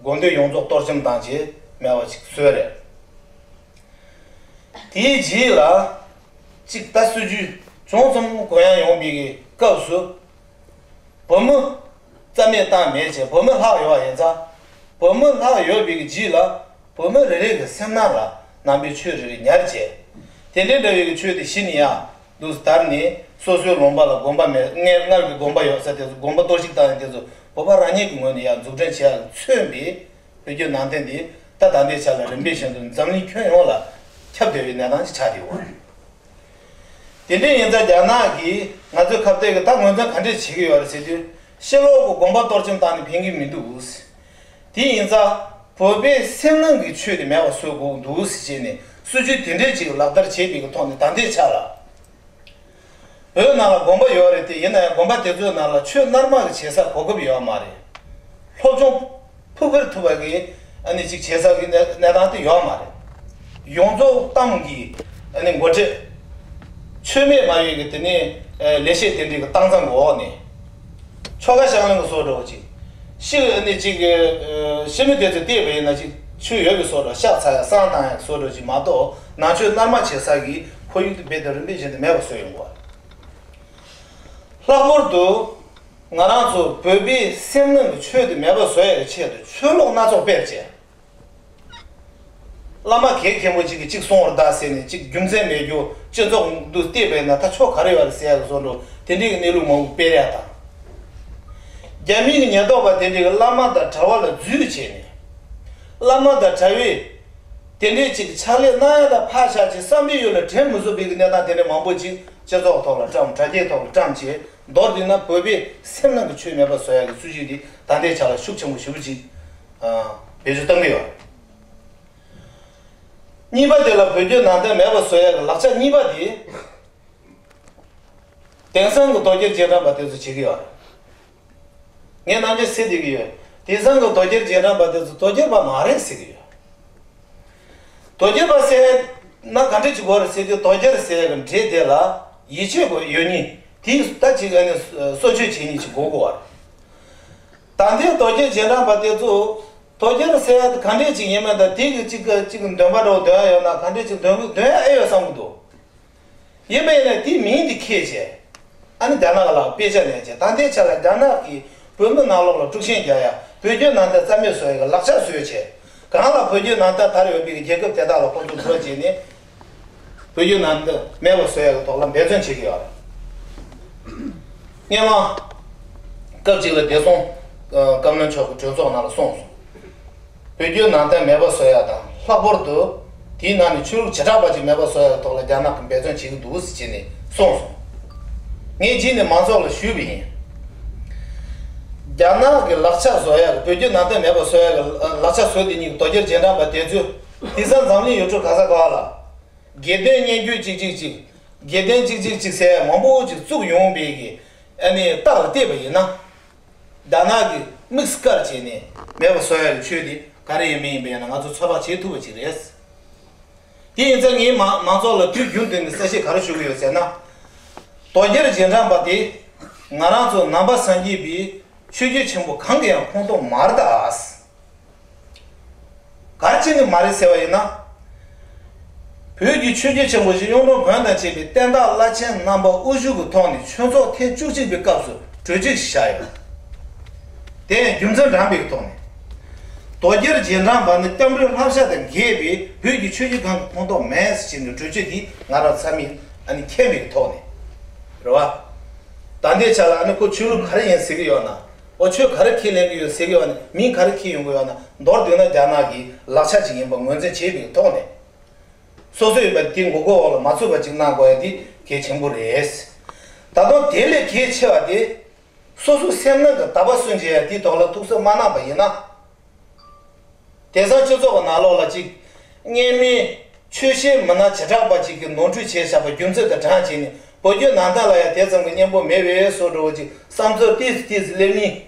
དགོན་སྡེ་ཡོངས་རྫོགས་གཏོར་བཅོམ་བཏང་བྱས་མེད་པ་ཅིག་བཟོས་རེད། དེའི་རྗེས་ལ་ཅིག་ད་སྲིད་ཇུས་བྱུང་ཙམ་གོ་ཡང་ཡོང་བའི་གི་སྐབས་སུ། བོད་མི་རྩ་མེད་བཏང་མེད་བྱས། བོད་མི་ལྷག་ཡོད་པ་ཡིན་ཙང་། བོད་མི་ལྷག་ཡོད་པའི་གི་རྗེས་ལ་བོད་མི་རེ་རེ་གི་སེམས་ནང་ལ་ནང་པའི་ཆོས་རེ་རེ་ཉར་བྱས། དེ་འདྲའི་འདྲ་བའི་གི་ཆོས་དེ་གཞི་ནས་ཡར་འདུག་སེ་དར་ནས། སོ་སོའི་ལུང་པ་ལ་དགོན་པ་མེད། སྔར་སྔར་གྱི་དགོན་པ་ཡོད་ས་དེ་ཚོ་དགོན་པ་གཏོར་བཤིག་བཏང་ཡ་དེ་ཚོ་བོད་པ་རང་ཉིད་ཀྱི་ངོས་ནས་ཡར་འཛུགས་སྐྲུན་བྱེད་ཡ་མཚོན་པའི་བོད་བརྒྱུད་ནང་བསྟན་འདི་ད་ད་ལྟའི་ཆ་ལ་རིམ་པས་བཞིན་དུ་འཛམ་གླིང་ཁྱོན་ཡོངས་ལ་ཁྱབ་བསྡད་པའི་གནས་སྟངས་ཅིག་ཆགས་བསྡད་ཡོད་རེད། དེ་འདྲ་ཡིན་ཙང་རྒྱ་ནག་གིས་ང་ཚོའི་ཁ་གཏད་ཀྱི་ད་ངོས་འཛིན་ག་འདྲས་བྱེད་ཀྱི་ཡོད་རེད་ཟེར་དུས། ཕྱི་ལོགས་ཀྱི་དགོན་པ་གཏོར་བཅོམ་བཏང་ནས་ཕན་གྱི་མི་འདུག། དེ་ཡིན་ཙང་བོད་པའི་སེམས་ནང་གི་ཆོས་དེ་མེད་པ་བཟོ་དགོས་འདུག་ཟེར་བྱས་ནས་སྲིད་ཇུས་དེ་འདྲས་ཅིག་ལག་བསྟར་བྱས་པའི་གི་ཐོག་ནས་ད་ལྟའི་ཆ་ལ། བོད་ནང་ལ་དགོན་པ་ཡོད་རེད་དེ། ཡིན་ན་ཡང་དགོན་པ་དེ་ཚོའི་ནང་ལ་ཆོས་སྣར་མ་གི་བྱེད་ས་གོ་སྐབས་ཡོད་མ་རེད། སློབ་སྦྱོང་ཕུགས་ཁར་ཐུབ་པ་གི་ཨ་ནི་ཅིག་བྱེད་ས་གི་གནས་གནས་སྟངས་དེ་ཡོད་མ་རེད། ཡོངས་རྫོགས་ཏང་གི་ཨ་ནི་འགོ་ཁྲིད། ཆོས་མེད་མ་ཡོད་ཀྱི་དེ་ནས་ཨ་ལས་བྱེད་དེ་འདྲའི་གི་སྟངས་འཛིན་གྱི་འོག་ནས། ཆོལ་ཁ་ཤག་ལེན་གྱི་བཟོ་འདྲ་བོ་ཅིག། ཤི་ཨ་ནི་ཅིག་གི་ཨ་ཤི་མི་དེ་ཚོ་བལྟས་པ་ཡིན་ན་ཅིག་ཆོས་ཡོད་ཀྱི་བཟོ་འདྲ། ཤ་ཚ་ཡ་བསང་བཏང་ཡ་གི་བཟོ་འདྲ་ཅིག་མ་གཏོགས། ནང་ཆོས་སྣར་མ་བྱེད་ས་གི་ཁོར་ཡུག་དེ་རྦད་དེ་རིམ་པས་བཞིན་དུ་མེད་པ་བཟོས་ཡོང་གི་རེད། ལྷག་པར་དུ་ང་རང་ཚོ་བོད་པའི་སེམས་ནང་གི་ཆོས་དེ་མེད་པ་བཟོ་ཡ་གི་ཆེད་དུ་ཆོས་ལུགས་སྣ་ཚོགས་སྤེལ་བྱས། བླ་མ་གལ་ཆེན་པོ་གཅིག་གིས་གཅིག་གསུངས་པ་རེད་ཟེར་ནས་གཅིག་རྒྱུ་མཚན་མེད་རྒྱུ། སྤྱི་ཚོགས་འདུ་བལྟས་པས་ན་ད་ཆོས་ག་རེ་ཡོད་རེད་ཟེར་ཡ་གི་བཟོ་འདྲ་དེ་འདྲའི་གི་གནས་ལུགས་མང་པོ་སྤེལ་ཡ་དང་། རྒྱ་མིའི་གི་ཉེན་རྟོག་པ་དེ་འདྲའི་གི་བླ་མ་དང་གྲྭ་བ་ལ་འཛུལ་བྱས་ནས། བླ་མ་དང་གྲྭ་བས་དེ་འདྲའི་གཅིག་ཕྱག་ལས་གནང་ཡ་ལ་ཕར་བཞག་ཅིག་བསམ་པའི་ཡུལ་ལ་དྲན་མི་ཚུགས་པའི་གི་གནས་སྟངས་དེ་འདྲ་མང་པོ་ཅིག་སྤྱི་ཚོགས་ཐོག་ལ་བཀྲམ། དྲ་རྒྱའི་ཐོག་ལ་བཀྲམ་བྱས། མདོར་བསྡུས་ན་བོད་པའི་སེམས་ནང་གི་ཆོས་མེད་པ་བཟོ་ཡ་གི་སྲིད་ཇུས་འདི་ད་ལྟའི་ཆ་ལ་ཤུགས་ཆེན་པོ་ཞེ་པོ་ཅིག་ཨ་བེད་སྤྱོད་གཏོང་གི་ཡོད། གཉིས་པ་དེ་ལ་བོད་བརྒྱུད་ནང་བསྟན་མེད་པ་བཟོ་ཡ་གི་ལག་ཆ་གཉིས་པ་དེ། དེང་སང་གི་དོལ་རྒྱལ་རྗེས་འབྲང་པ་དེ་ཚོ་བྱེད་ཀྱི་ཡོད་རེད། ངས་ནམ་རྒྱུན་ཟེར་བསྡད་ཀྱི་ཡོད། དེང་སང་གི་དོལ་རྒྱལ་རྗེས་འབྲང་པ་དེ་ཚོ་དོལ་རྒྱལ་པ་མ་རེད་ཟེར་གྱི་ཡོད། དོལ་རྒྱལ་པ་ཟེར་ ན་ག་འདྲ་ཅིག་དགོས་རེད་ཟེར་དུས། དོལ་རྒྱལ་ཟེར་ཡག་གི་འབྲེལ་དེ་ལ་ཡིད་ཆེས་དགོས་ཡོད་ཉིད་དེ་ད་ཅིག་ཨ་ནི་གསོ་བཅོས་བྱེད་ཉིད་ཅིག་དགོས་དགོས་པ་རེད། ད་ལྟའི་དོལ་རྒྱལ་རྗེས་འབྲང་པ་དེ་ཚོ་དོལ་རྒྱལ་ཟེར་ཡག་དེ་ག་འདྲས་ཅིག་ཡིན་མིན་དང་། དེ་གི་ཅིག་གི་ཅིག་གི་འདོན་པ་འདྲ་བོ་འདོན་ཡག་ཡོད་ན་ག་འདྲས་ཅིག་འདོན་འདོན་ཡག་ཨེ་ཡོད་བསམ་གི་འདུག་ཡིན་པ་ཡིན་ན་དེའི་མིང་འདི་ཁྱེར་བྱས། ཨ་ནི་རྒྱ་ནག་ལ་དཔེ་ཆ་ལེན་བྱས། ད་ལྟའི་ཆ་ལ་རྒྱ་ནག་གིས་བོད་མི་ནང་ལོགས་ལ་དཀྲུག་ཤིང་རྒྱག་ཡ། བོད་བརྒྱུད་ནང་བསྟན་རྩ་མེད་བཟོ་ཡ་གི་ལག་ཆ་བཟོས་བྱས། གང་ལ་བོད་བརྒྱུད་ནང་བསྟན་དར་ཡོད་པའི་རྒྱལ་ཁབ་དེ་དག་ལ་ཁོ་ཚོ་འགྲོ་བྱས་ནས་བོད་བརྒྱུད་ནང་བསྟན་མེད་པ་བཟོ་ཡ་གི་ཐོག་ལ་འབད་བརྩོན་བྱེད་ཀྱི་ཡོད་རེད། སྔོན་མ་སྐབས་གཅིག་ལ་བདེ་སྲུང་བཀའ་བློན་མཆོག་གི་གྲོས་ཚོགས་ནང་ལ་གསུངས་སོང་། བོད་བརྒྱུད་ནང་བསྟན་མེད་པ་བཟོ་ཡ་དང་། ལྷག་པར་དུ་དེའི་ནང་ནས་ཆོས་ལུགས་བྱེ་བྲག་པ་ཅིག་མེད་པ་བཟོ་ཡ་ཐོག་ལ་རྒྱ་ནག་གིས་འབད་བརྩོན་བྱེད་ཀྱི་འདུག་ཟེར་བྱས་ནས་གསུངས་སོང་། ངས་རྗེས་ནས་མང་ཚོགས་ལ་ཞུས་པ་ཡིན། རྒྱ་ནག་གི་ལག་ཆ་བཟོ་ཡ་གི། བོད་བརྒྱུད་ནང་བསྟན་མེད་པ་བཟོ་ཡ་གི་ལག་ཆ་བཟོ་དེ་ཉིད་ཀྱི་དོལ་རྒྱལ་རྗེས་འབྲང་པ་དེ་ཚོས་དེང་སང་འཛམ་གླིང་ཡུལ་གྲུ་ག་ས་ག་བ་ལ་དགེ་ལྡན་སྙན་བརྒྱུད་གཅིག་གཅིག་གཅིག་དགེ་ལྡན་གཅིག་གཅིག་གཅིག་ཟེར་ཡ་མང་པོ་ཅིག་བཙུགས་ཡོང་བའི་གི་ཨ་ནི་རྟགས་ལ་བལྟས་པ་ཡིན་ན། རྒྱ་ནག་གིས་དམིགས་སུ་བཀར་བྱས་ནས་མེད་པ་བཟོ་ཡ་གི་ཆོས་དེ་ག་རེ་ཡིན་མིན་ཡིན་པ་ཡིན་ན་ང་ཚོ་ཚོད་དཔག་བྱེད་ཐུབ་པ་ཅིག་རེད། དེ་ཡིན་ཙང་ངས་མང་མང་ཚོགས་ལ་དུས་རྒྱུན་དུ་ནས་གསལ་བཤད་ག་རེ་ཞུ་གི་ཡོད་ཟེར་ན། དོལ་རྒྱལ་རྗེས་འབྲང་པ་དེ་ང་རང་ཚོ་ནང་པ་སངས་རྒྱས་པའི་ཆོས་བརྒྱུད་ཆེན་པོ་གང་གི་ཡང་ཁོངས་གཏོགས་མ་རེད་ད། ག་རེ་བྱས་ནས་མ་རེད་ཟེར་བ་ཡིན་ན། བོད་ཀྱི་ཆོས་བརྒྱུད་ཆེན་པོ་བཞི་གཡུང་དྲུང་བོན་དང་བཅས་པའི་བསྟན་བདག་བླ་ཆེན་རྣམ་པ་དབུ་བཞུགས་ཀྱི་ཐོག་ནས་ཆོས་ཚོགས་ཐེངས་བཅུ་གཅིག་པའི་སྐབས་སུ་གྲོས་ཆོད་ཞིག་བཞག་ཡོད། དེ་ཡང་རྒྱུ་མཚན་དྲངས་པའི་ཐོག་ནས། དོལ་རྒྱལ་རྗེས་འབྲང་པ་ནི་སྐྱབས་མགོན་ལྷ་བྱ་དང་འགལ་བའི་བོད་ཀྱི་ཆོས་བརྒྱུད་གང་གི་ཁོངས་གཏོགས་མེད་ཟེར་ནས་གྲོས་ཆོད་འདི་ང་རང་ཚང་མས་ཨ་ནི་མཁྱེན་པའི་ཐོག་ནས། རེད་བ། ད་ལྟའི་ཆ་ལ་ཨ་ནི་ཁོ་ཆོས་ལུགས་ག་རེ་ཡིན་ཟེར་གྱི་ཡོད་ན། ཨོ་ཆོས་ག་རེ་ཁས་ལེན་གྱི་ཡོད་ཟེར་གྱི་ཡོད་ན། མིང་ག་རེ་ཁྱེར་ཡོང་གི་ཡོད་ན། མདོར་བསྡུས་ན་རྒྱ་ནག་གི་ལག་ཆ་ཅིག་ཡིན་པ་ངོས་འཛིན་བྱས་པའི་ཐོག་ནས། སོ་སོ་ཡིན་པ་དེ་མགོ་སྐོར་འོག་ལ་མ་ཚུད་པ་ཅིག་གནང་དགོས་ཡ་དེ་གལ་ཆེན་པོ་རེད། ད་དུང་དེ་ལས་གལ་ཆེ་བ་དེ། སོ་སོའི་སེམས་ནང་གི་དད་པ་སུན་འབྱིན་ཡ་དེའི་ཐོག་ལ་ཐུགས་བསམ་མ་གནང་པ་ཡིན་ན། དེང་སང་སྤྱི་ཚོགས་ཀྱི་ནང་ལོགས་ལ་ཅིག་སྔོན་མའི་ཆོས་བཤད་མི་སྣ་བྱེ་བྲག་པ་ཅིག་གིས་ནོར་འཁྲུལ་བྱས་བཞག་པ་རྒྱུ་མཚན་དུ་དྲངས་བྱས་ནས། བོད་བརྒྱུད་ནང་བསྟན་ལ་ཡང་དེ་ཙམ་གྱི་སྙན་པོ་མེད་པའི་བཟོ་འདྲ་བོ་ཅིག་བསམ་ཚུལ་ཏིས་ཏིས་སླེབས་ནས།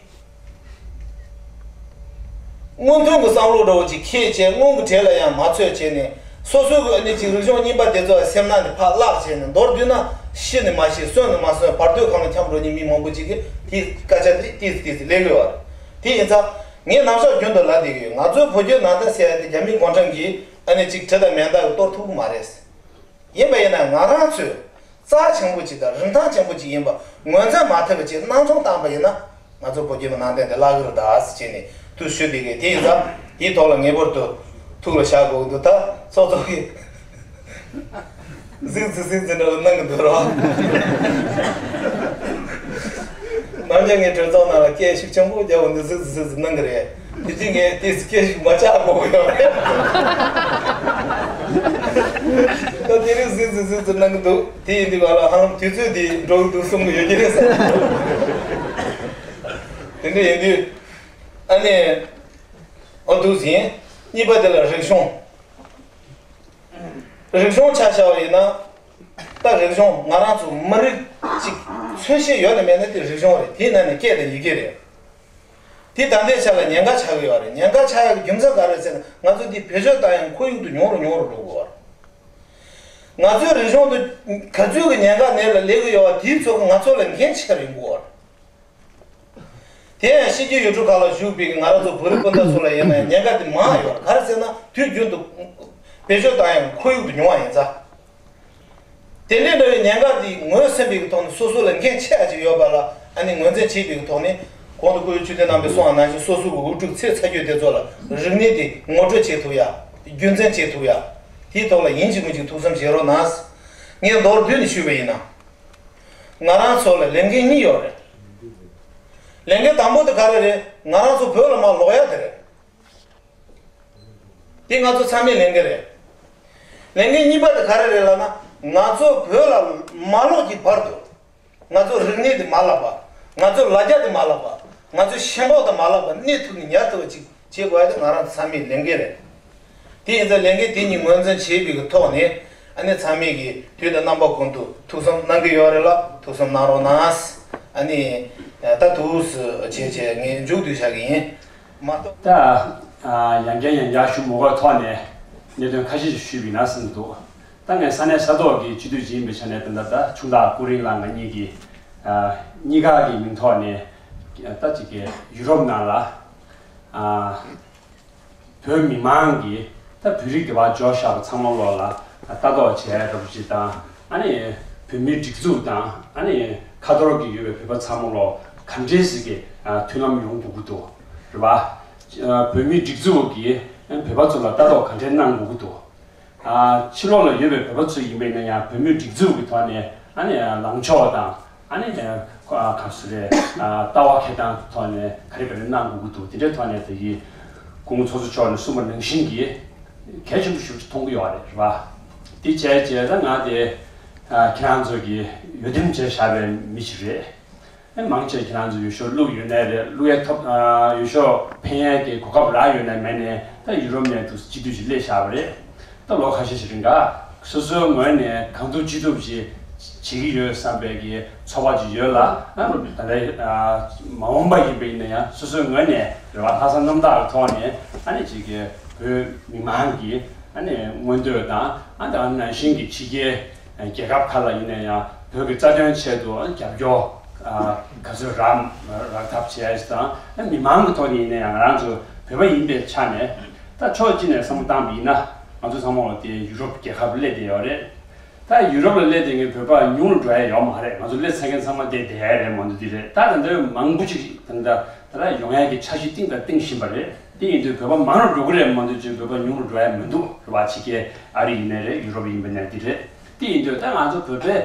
སྔོན་ཐོན་གྱི་བསམ་བློ་འདྲ་བོ་ཅིག་འཁྱེར་བྱས་སྔོན་གྱི་གྲས་ལ་ཡང་མ་ཚོད་བྱས་ནས། སོ་སོའི་གི་ཨ་ནི་ཅིག་རིག་གཞུང་རྙིང་པ་དེ་ཚོ་སེམས་ནང་ནས་ཕར་བརླག་བྱས་ནས། མདོར་བསྡུས་ན་ཤི་ནས་མ་ཤི། གསོན་ནས་མ་གསོན། བར་དོའི་ཁམས་ལ་འཁྱམས་འགྲོ་མཁན་མི་མང་པོ་ཅིག་གིས་དེ་སྐད་ཆ་དེ་ཏིས་ཏིས་སླེབས་ཡོད་རེད། དེ་ཡིན་ཙང་། ངས་ནམ་ཞག་རྒྱུན་དུ་ལབ་བསྡད་ཀྱི་ཡོད། ང་ཚོའི་བོད་བརྒྱུད་ནང་བསྟན་ཟེར་ཡ་དེ་རྒྱ་མི་གུང་ཁྲན་གྱིས་ཨ་ནི་ཅིག་གྲི་དང་མེ་མདའ་གིས་གཏོར་ཐུབ་ཀྱི་མ་རེད། ཡིན་པ་ཡིན་ན་ང་རང་ཚོས་རྩ་ཆེན་པོ་ཅིག་དང་རིན་ཐང་ཆེན་པོ་ཅིག་ཡིན་པ་ངོས་འཛིན་མ་ཐེབས་པ་ཅིག་སྣང་ཆུང་བཏང་པ་ཡིན་ན། ང་ཚོ་བོད་བརྒྱུད་ནང་བསྟན་དེ་བརླག་གི་རེད་ད་ཟེར་བྱས་ནས་ཐུགས་ཞུ་བསྡད་ཀྱི། དེ་ཡིན་ཙང་དེའི་ཐོག་ལ་ངེས་པར་དུ་ཐུགས་ལ་བཞག་དགོས་ཀྱི་འདུག་ད་ཚོགས་གཙོ་གིས་གཟིགས་ཟིག་གཟིགས་ཟིག་འདྲ་བོ་གནང་གི་འདུག་རོགས། ནམ་རྒྱུན་ངས་གྲོས་ཚོགས་ནང་ལ་སྐད་ཤུགས་ཆེན་པོ་རྒྱག་པ་འདི་གཟིགས་ཟིག་གཟིགས་ཟིག་གནང་གི་རེད། དེ་དུས་ངས་དེ་སྐད་ཤུགས་མ་ཆག་དགོས་ཀྱི་ཡོད་རེད། ད་དེ་རིང་གཟིགས་ཟིག་གཟིགས་ཟིག་གནང་གི་འདུག་དེ་ཡིན་དུས་ག་ལ་ཧ་ལམ་དུས་ཚོད་འདི་འགྲོ་གི་འདུག་གསུང་གི་ཡོད་ཀྱི་རེད་ཟེར། དེ་འདྲ་ཡིན་དུས་ཨ་ནི་ཨོ་འདུག་ཟིན། གཉིས་པ་དེ་ལ་རིག་གཞུང་། རིག་གཞུང་ཆ་བཞག་པ་ཡིན་ན། ད་རིག་གཞུང་ང་རང་ཚོ་མི་རིགས་གཅིག་མཚོན་བྱེད་ཡོད་ན་མེད་ན་དེ་རིག་གཞུང་རེད། དེའི་ནང་ནས་སྐད་དང་ཡི་གེ་རེད། དེ་ད་ལྟའི་ཆ་ལ་ཉེན་ཁ་ཆགས་ཀྱི་ཡོད་རེད། ཉེན་ཁ་ཆགས་ཡག་གི་རྒྱུ་མཚན་ག་རེ་ཟེར་ན། ང་ཚོ་འདི་བེད་སྤྱོད་བཏང་ཡང་ཁོར་ཡུག་ཏུ་ཉུང་རུ་ཉུང་རུ་འགྲོ་གི་ཡོད་རེད། ང་ཚོའི་རིག་གཞུང་དུ་ག་ཚོད་ཀྱི་ཉེན་ཁ་ནད་ལ་སླེབས་ཀྱི་ཡོད་པ་དེའི་ཚོད་ཀྱིས་ང་ཚོ་ལ་འགན་ཆེ་རུ་ཡོང་གི་ཡོད་རེད། དེ་ཡང་ཕྱི་རྒྱལ་ཡུལ་གྲུ་ཁག་ལ་བཞུགས་པའི་ང་རང་ཚོ་བོད་རིགས་སྤུན་ཟླ་ཚོ་ལ་ཡིན་ན་ཉེན་ཁ་དེ་མང་ཡོད་རེད། ག་རེ་ཟེར་ན་དུས་རྒྱུན་དུ་བེད་སྤྱོད་བཏང་ཡང་ཁོར་ཡུག་ཏུ་ཉུང་བ་ཡིན་ཙང་། དེ་འདྲའི་འདྲ་བའི་ཉེན་ཁ་དེ་ངོས་ཟིན་པའི་ཐོག་ནས་སོ་སོ་ལ་འགན་ཆེ་བ་ཅིག་ཡོད་པ་ལ་ཨ་ནི་ངོས་འཛིན་བྱེད་པའི་ཐོག་ནས། གོང་དུ་སྐུ་ཞབས་ཆོས་ལྡན་རྣམ་པས་གསུངས་པ་ནང་བཞིན་སོ་སོ་གི་དབུ་ཕྲུག་ཚེ་ཚ་རྒྱུད་དེ་ཚོ་ལ་རིག་གནས་དེ་ངོ་སྤྲོད་བྱེད་ཐུབ་ཡ། རྒྱུན་འཛིན་བྱེད་ཐུབ་ཡ། དེའི་ཐོག་ལ་ཡིན་གཅིག་མིན་གཅིག་ཐུགས་བསམ་བཞེས་རོགས་གནང་། ངས་མདོར་བསྡུས་ནས་ཞུས་པ་ཡིན་ན། ང་རང་ཚོ་ལ་ལས་འགན་གཉིས་ཡོད་རེད། ལས་འགན་དང་པོ་དེ་ག་རེ་རེད། ང་རང་ཚོ་བོད་ལ་མར་ལོག་ཡ་དེ་རེད། དེ་ང་ཚོ་ཚང་མའི་ལས་འགན་རེད། ལས་འགན་གཉིས་པ་དེ་ག་རེ་རེད་ལབ་ན། ང་ཚོ་བོད་ལ་མ་ལོག་གི་བར་དུ། ང་ཚོ་རིག་གནས་དེ་མ་བརླག་པ། ང་ཚོ་ལ་རྒྱ་དེ་མ་བརླག་པ། ང་ཚོ་ཞེན་ཁོག་དེ་མ་བརླག་པ། གནས་ཐུབ་ནས་ཉར་ཐུབ་པ་ཅིག་བྱེད་དགོས་ཡ་དེ་ང་རང་ཚང་མའི་ལས་འགན་རེད། དེ་ཡིན་ཙང་ལས་འགན་དེ་གཉིས་ངོས་འཛིན་བྱེད་པའི་གི་ཐོག་ནས། ཨ་ནི་ཚང་མས་ཀྱི་དུས་དང་རྣམ་པ་ཀུན་ཏུ་ཐུགས་བསམ་གནང་གི་ཡོད་རེད་ལ། ཐུགས་བསམ་གནང་རོགས་གནང་། ཨ་ནི་ད་དུས་སུ་བྱས་བྱས་ངས་མཇུག་བསྡུས་བཞག་གི་ཡིན། མ་གཏོགས། ད་ཡང་བསྐྱར་ཡང་བསྐྱར་ཞུ་མི་དགོས་ཐོག་ནས་གནད་དོན་ཁ་ཤས་ཤིག་ཞུས་པ་ཡིན་ན་བསམ་གྱི་འདུག་ད་ངས་ས་གནས་ས་ཐོག་གི་སྤྱི་འཐུས་ཅིག་ཡིན་པའི་ཆ་ནས། ད་ལྟ་ད་ཆུང་བདག་ཀུན་རིག་ལགས་ང་གཉིས་ཀྱིས་ཨ་གཉིས་ཀ་གི་མིང་ཐོག་ནས་ད་ཅིག་གི་ཡུ་རོབ་ནང་ལ་ཨ་བོད་མི་མང་གིས་ད་བོད་རིགས་སྡེ་བ་འཇོག་བཞག་པ་ཚང་མ་ལོག་ལ་ལྟ་རྟོག་བྱས་རབས་ཅིག་དང་། ཨ་ནི་བོད་མིའི་སྒྲིག་འཛུགས་དང་། ཨ་ནི་ཁ་ཐོར་གྱི་ཡོད་པའི་བོད་པ་ཚང་མ་ལོག་ག་འདྲས་ཞིག་གི་ཨ་མཐུན་ལམ་ཡོང་དགོས་ཀྱི་འདུག་རེད་པ། ཨ་བོད་མིའི་སྒྲིག་འཛུགས་ཀྱིས་བོད་པ་ཚོ་ལ་ལྟ་རྟོག་ག་འདྲས་གནང་དགོས་ཀྱི་འདུག་ཨ་ཕྱི་ལོགས་ལ་ཡོད་པའི་བོད་པ་ཚོ་ཡིན་པ་ཡིན་ན་ཡང་། བོད་མིའི་སྒྲིག་འཛུགས་ཀྱི་ཐོག་ནས་ཨ་ནི་ལངས་ཕྱོགས་དང་། ཨ་ནི་ཁོ་ཨ་ག་ཚོད་རེད། ཨ་ལྟ་བ་འཁྱེར་སྟངས་ཐོག་ནས་ག་རེ་ག་རེ་གནང་དགོས་ཀྱི་འདུག་དེ་འདྲའི་ཐོག་ནས་དེ་གི་སྐུ་ངོ་ཚོགས་གཙོ་མཆོག་ནས་གསུངས་པ་ནང་བཞིན་གྱི་གལ་ཆེན་པོ་ཞེ་པོ་ཅིག་མཐོང་གི་ཡོད་རེད། རེད་པ། དེ་བྱས་བྱས་ད་ང་དེ་ཨ་ཁྱེད་རང་ཚོ་གིས་འོས་འདེམས་བྱས་བཞག་པའི་མི་ཞིག་རེད། ཨེ་མང་ཆེ་ཁྱེད་རང་ཚོ་འོས་ཤོག་བླུགས་ཡོད་ནའི་རེད། བླུགས་ཡས་ཐོབ། ཨ་འོས་ཤོག་འཕེན་ཡས་ཀྱི་གོ་སྐབས་རག་ཡོད་ནའི་མེད་ནའི། ད་ཡུ་རོབ་ནས་འདུག་སྤྱི་འཐུས་ཤིག་སླེབས་བཞག་པ་རེད། ད་ལོ་ཁ་ཤས་ཤིག་རིང་ག་སོ་སོའི་ངོས་ནས་གང་ཐུབ་ཅི་ཐུབ་ཅིག་བྱེད་ཀྱི་ཡོད་བསམ་པའི་གི་ཚོར་བ་ཅིག་ཡོད་ལ། ཨ་ད་ལྟ་ཨ་མ་འོངས་པ་ཡིན་པ་ཡིན་ན་ཡང་སོ་སོའི་ངོས་ནས་རེད་པ། ལྷག་བསམ་རྣམ་དག་གི་ཐོག་ནས་ཨ་ནི་ཅིག་གི་བོད་མི་མང་གི་ཨ་ནི་མངོན་འདོད་དང་། ཨ་ད་ནང་བཞིན་གྱི་ཕྱི་རྒྱལ་རྒྱལ་ཁབ་ཁག་ལ་ཡིན་ན་ཡང་བོད་ཀྱི་རྩ་དོན་ཆེད་དུ་རྒྱབ་སྐྱོར་ག་ཚོད་རག་རག་ཐབས་བྱས་དང་། མི་མང་གི་ཐོག་ནས་ཡིན་ན་ཡང་། ང་རང་ཚོ་བོད་པ་ཡིན་པའི་ཆ་ནས་ད་ཕྱོགས་གཅིག་ནས་བསམ་བློ་བཏང་བ་ཡིན་ན། ང་ཚོ་ཚང་མ་ལོག་དེ་ཡུ་རོབ་རྒྱལ་ཁབ་སླེབས་བསྡད་ཡོད་རེད། ད་ཡུ་རོབ་ལ་སླེབས་བསྡད་མཁན་བོད་པ་ཉུང་རུ་འགྲོ་ཡ་ཡོད་མ་རེད། ང་ཚོ་སླེབས་ཚར་མཁན་ཚང་མ་བསྡད་བསྡད་ཡ་རེད་མ་གཏོགས། དེ་རེད། ད་ད་ལྟ་མང་པོ་ཅིག་ད་ལྟ་ད་ལྟ་ཡོང་ཡ་གི་འཆར་གཞི་གཏིང་དང་གཏིང་ཕྱིན་པ་རེད། དེ་ཡིན་དུས་བོད་པ་མང་རུ་འགྲོ་གི་རེད་མ་གཏོགས་ཅིག་བོད་པ་ཉུང་རུ་འགྲོ་ཡ་མི་འདུག་རེད་པ། ཕྱི་རྒྱལ་ཨ་རི་ཡིན་ནའི་རེད། ཡུ་རོབ་ཡིན་པ་ནའི་དེ་རེད། དེ་ཡིན་དུས་ད་ང་ཚོ་བོད་པས་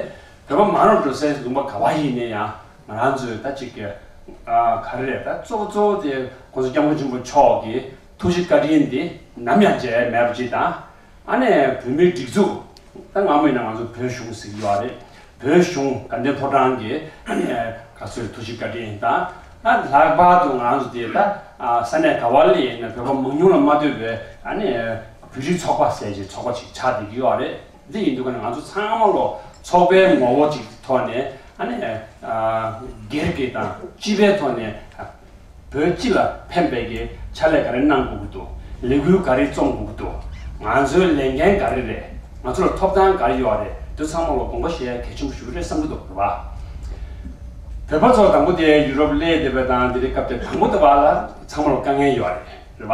བོད་པ་མང་རུ་འགྲོ་སའི་ལུང་པ་ག་པར་ཡིན་ནའི་ཡང་། ང་རང་ཚོས་ད་ཅིག་གི་ཨ་ག་རེ་རེད། ད་གཙོ་བོ་གཙོ་བོ་དེ་༸གོང་ས་༸སྐྱབས་མགོན་ཆེན་པོ་མཆོག་གི་ཐུགས་རྗེ་བཀའ་དྲིན་འདི་ནམ་ཡང་བརྗེད་ཡ་མེད་པ་ཅིག་དང་། ཨ་ནི་བོད་མིའི་སྒྲིག་འཛུགས། ད་སྔ་མོ་ཡིན་ན་ང་ཚོ་བོད་གཞུང་ཟེར་གྱི་ཡོད་རེད། བོད་གཞུང་དགའ་ལྡན་ཕོ་བྲང་གི་ཨ་ནི་ག་ཚོད་ཐུགས་རྗེ་བཀའ་དྲིན་དང་། ཨ་ལྷག་པར་དུ་ང་ཚོ་དེ་ད་ཨ་ས་གནས་ག་པར་སླེབས་ཡིན་ན་བོད་པ་མང་ཉུང་ལ་མ་ལྟོས་པའི་ཨ་ནི་བོད་རིགས་ཚོགས་པ་ཟེར་གྱི་ཚོགས་པ་ཅིག་ཆགས་བསྡད་ཀྱི་ཡོད་རེད། འདི་ཡིན་དུས་ཀ་ནས་ང་ཚོ་ཚང་མ་ལོག་ཚོགས་པའི་ངོ་བོ་ཅིག་གི་ཐོག་ནས་ཨ་ནི་ཨ་སྒེར་གྱི་དང་སྤྱི་པའི་ཐོག་ནས་བོད་སྤྱི་ལ་ཕན་པའི་གི་ཕྱག་ལས་ག་རེ་གནང་དགོས་ཀྱི་འདུག་ལས་འགུལ་ག་རེ་རྩོམ་དགོས་ཀྱི་འདུག་ང་ཚོའི་ལས་འགན་ག་རེ་རེད། ང་ཚོ་ལ་ཐོབ་ཐང་ག་རེ་ཡོད་རེད། འདི་ཚང་མ་ལོག་དགོངས་པ་བཞེས་ཡ་གལ་ཆེན་པོ་ཞིག་རེད་བསམ་གྱི་འདུག་རེད་པ། བོད་པ་ཚོ་དང་པོ་དེ་ཡུ་རོབ་སླེབས་བསྡད་པ་དང་། དེ་རིང་སྐབས་དེ་དང་པོ་དེ་བ་ལ་ཚང་མ་ལོག་དཀའ་ངལ་ཡོད་རེད། རེད་པ།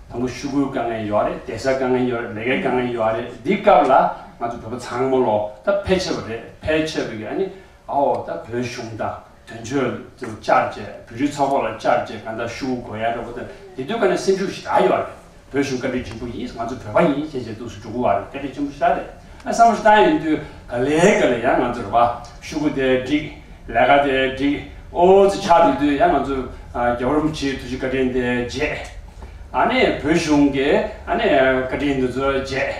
དང་པོ་ཤོག་གུའི་དཀའ་ངལ་ཡོད་རེད། བསྡད་སའི་དཀའ་ངལ་ཡོད་རེད། ལས་ཀའི་དཀའ་ངལ་ཡོད་རེད། འདི་སྐབས་ལ་ང་ཚོ་བོད་པ་ཚང་མ་ལོག་ད་ཕལ་ཆེ་བ་རེད། ཕལ་ཆེ་བ་གི་ཨ་ནི་ཨའོ་ད་བོད་གཞུང་དང་དོན་གཅོད་དུ་བཅར་བྱས། བོད་རིགས་ཚོགས་པ་ལ་བཅར་བྱས། གང་ལྟར་ཤོག་གུ་དགོས་ཡ་འདྲ་པོ་དང་། དེ་དུས་ཀ་ནས་སེམས་ཤུགས་ཞེ་དྲག་ཡོད་རེད། བོད་གཞུང་བཀའ་དྲིན་ཆེན་པོ་ཡིན། ང་ཚོ་བོད་པ་ཡིན་ཞེས་བྱས་འདུག་སེ་འགྲོ་གི་ཡོད་རེད། བཀའ་དྲིན་ཆེན་པོ་ཞེ་དྲག་རེད། ཨ་བསམ་བློ་ཞིག་བཏང་ཡོང་དུས་ག་ལེ་ག་ལེ་ཡང་ང་ཚོ་རེད་པ། ཤོག་གུ་དེ་བསྒྲིགས། ལས་ཀ་དེ་བསྒྲིགས། ཨོ་ཙི་ཆགས་བསྡད་དུས་ཡང་ང་ཚོ་ཨ་རྒྱལ་བ་རིན་པོ་ཆེའི་ཐུགས་རྗེ་བཀའ་དྲིན་དེ་བརྗེད། ཨ་ནི་བོད་གཞུང་གི་ཨ་ནི་བཀའ་དྲིན་འདི་ཚོ་བརྗེད།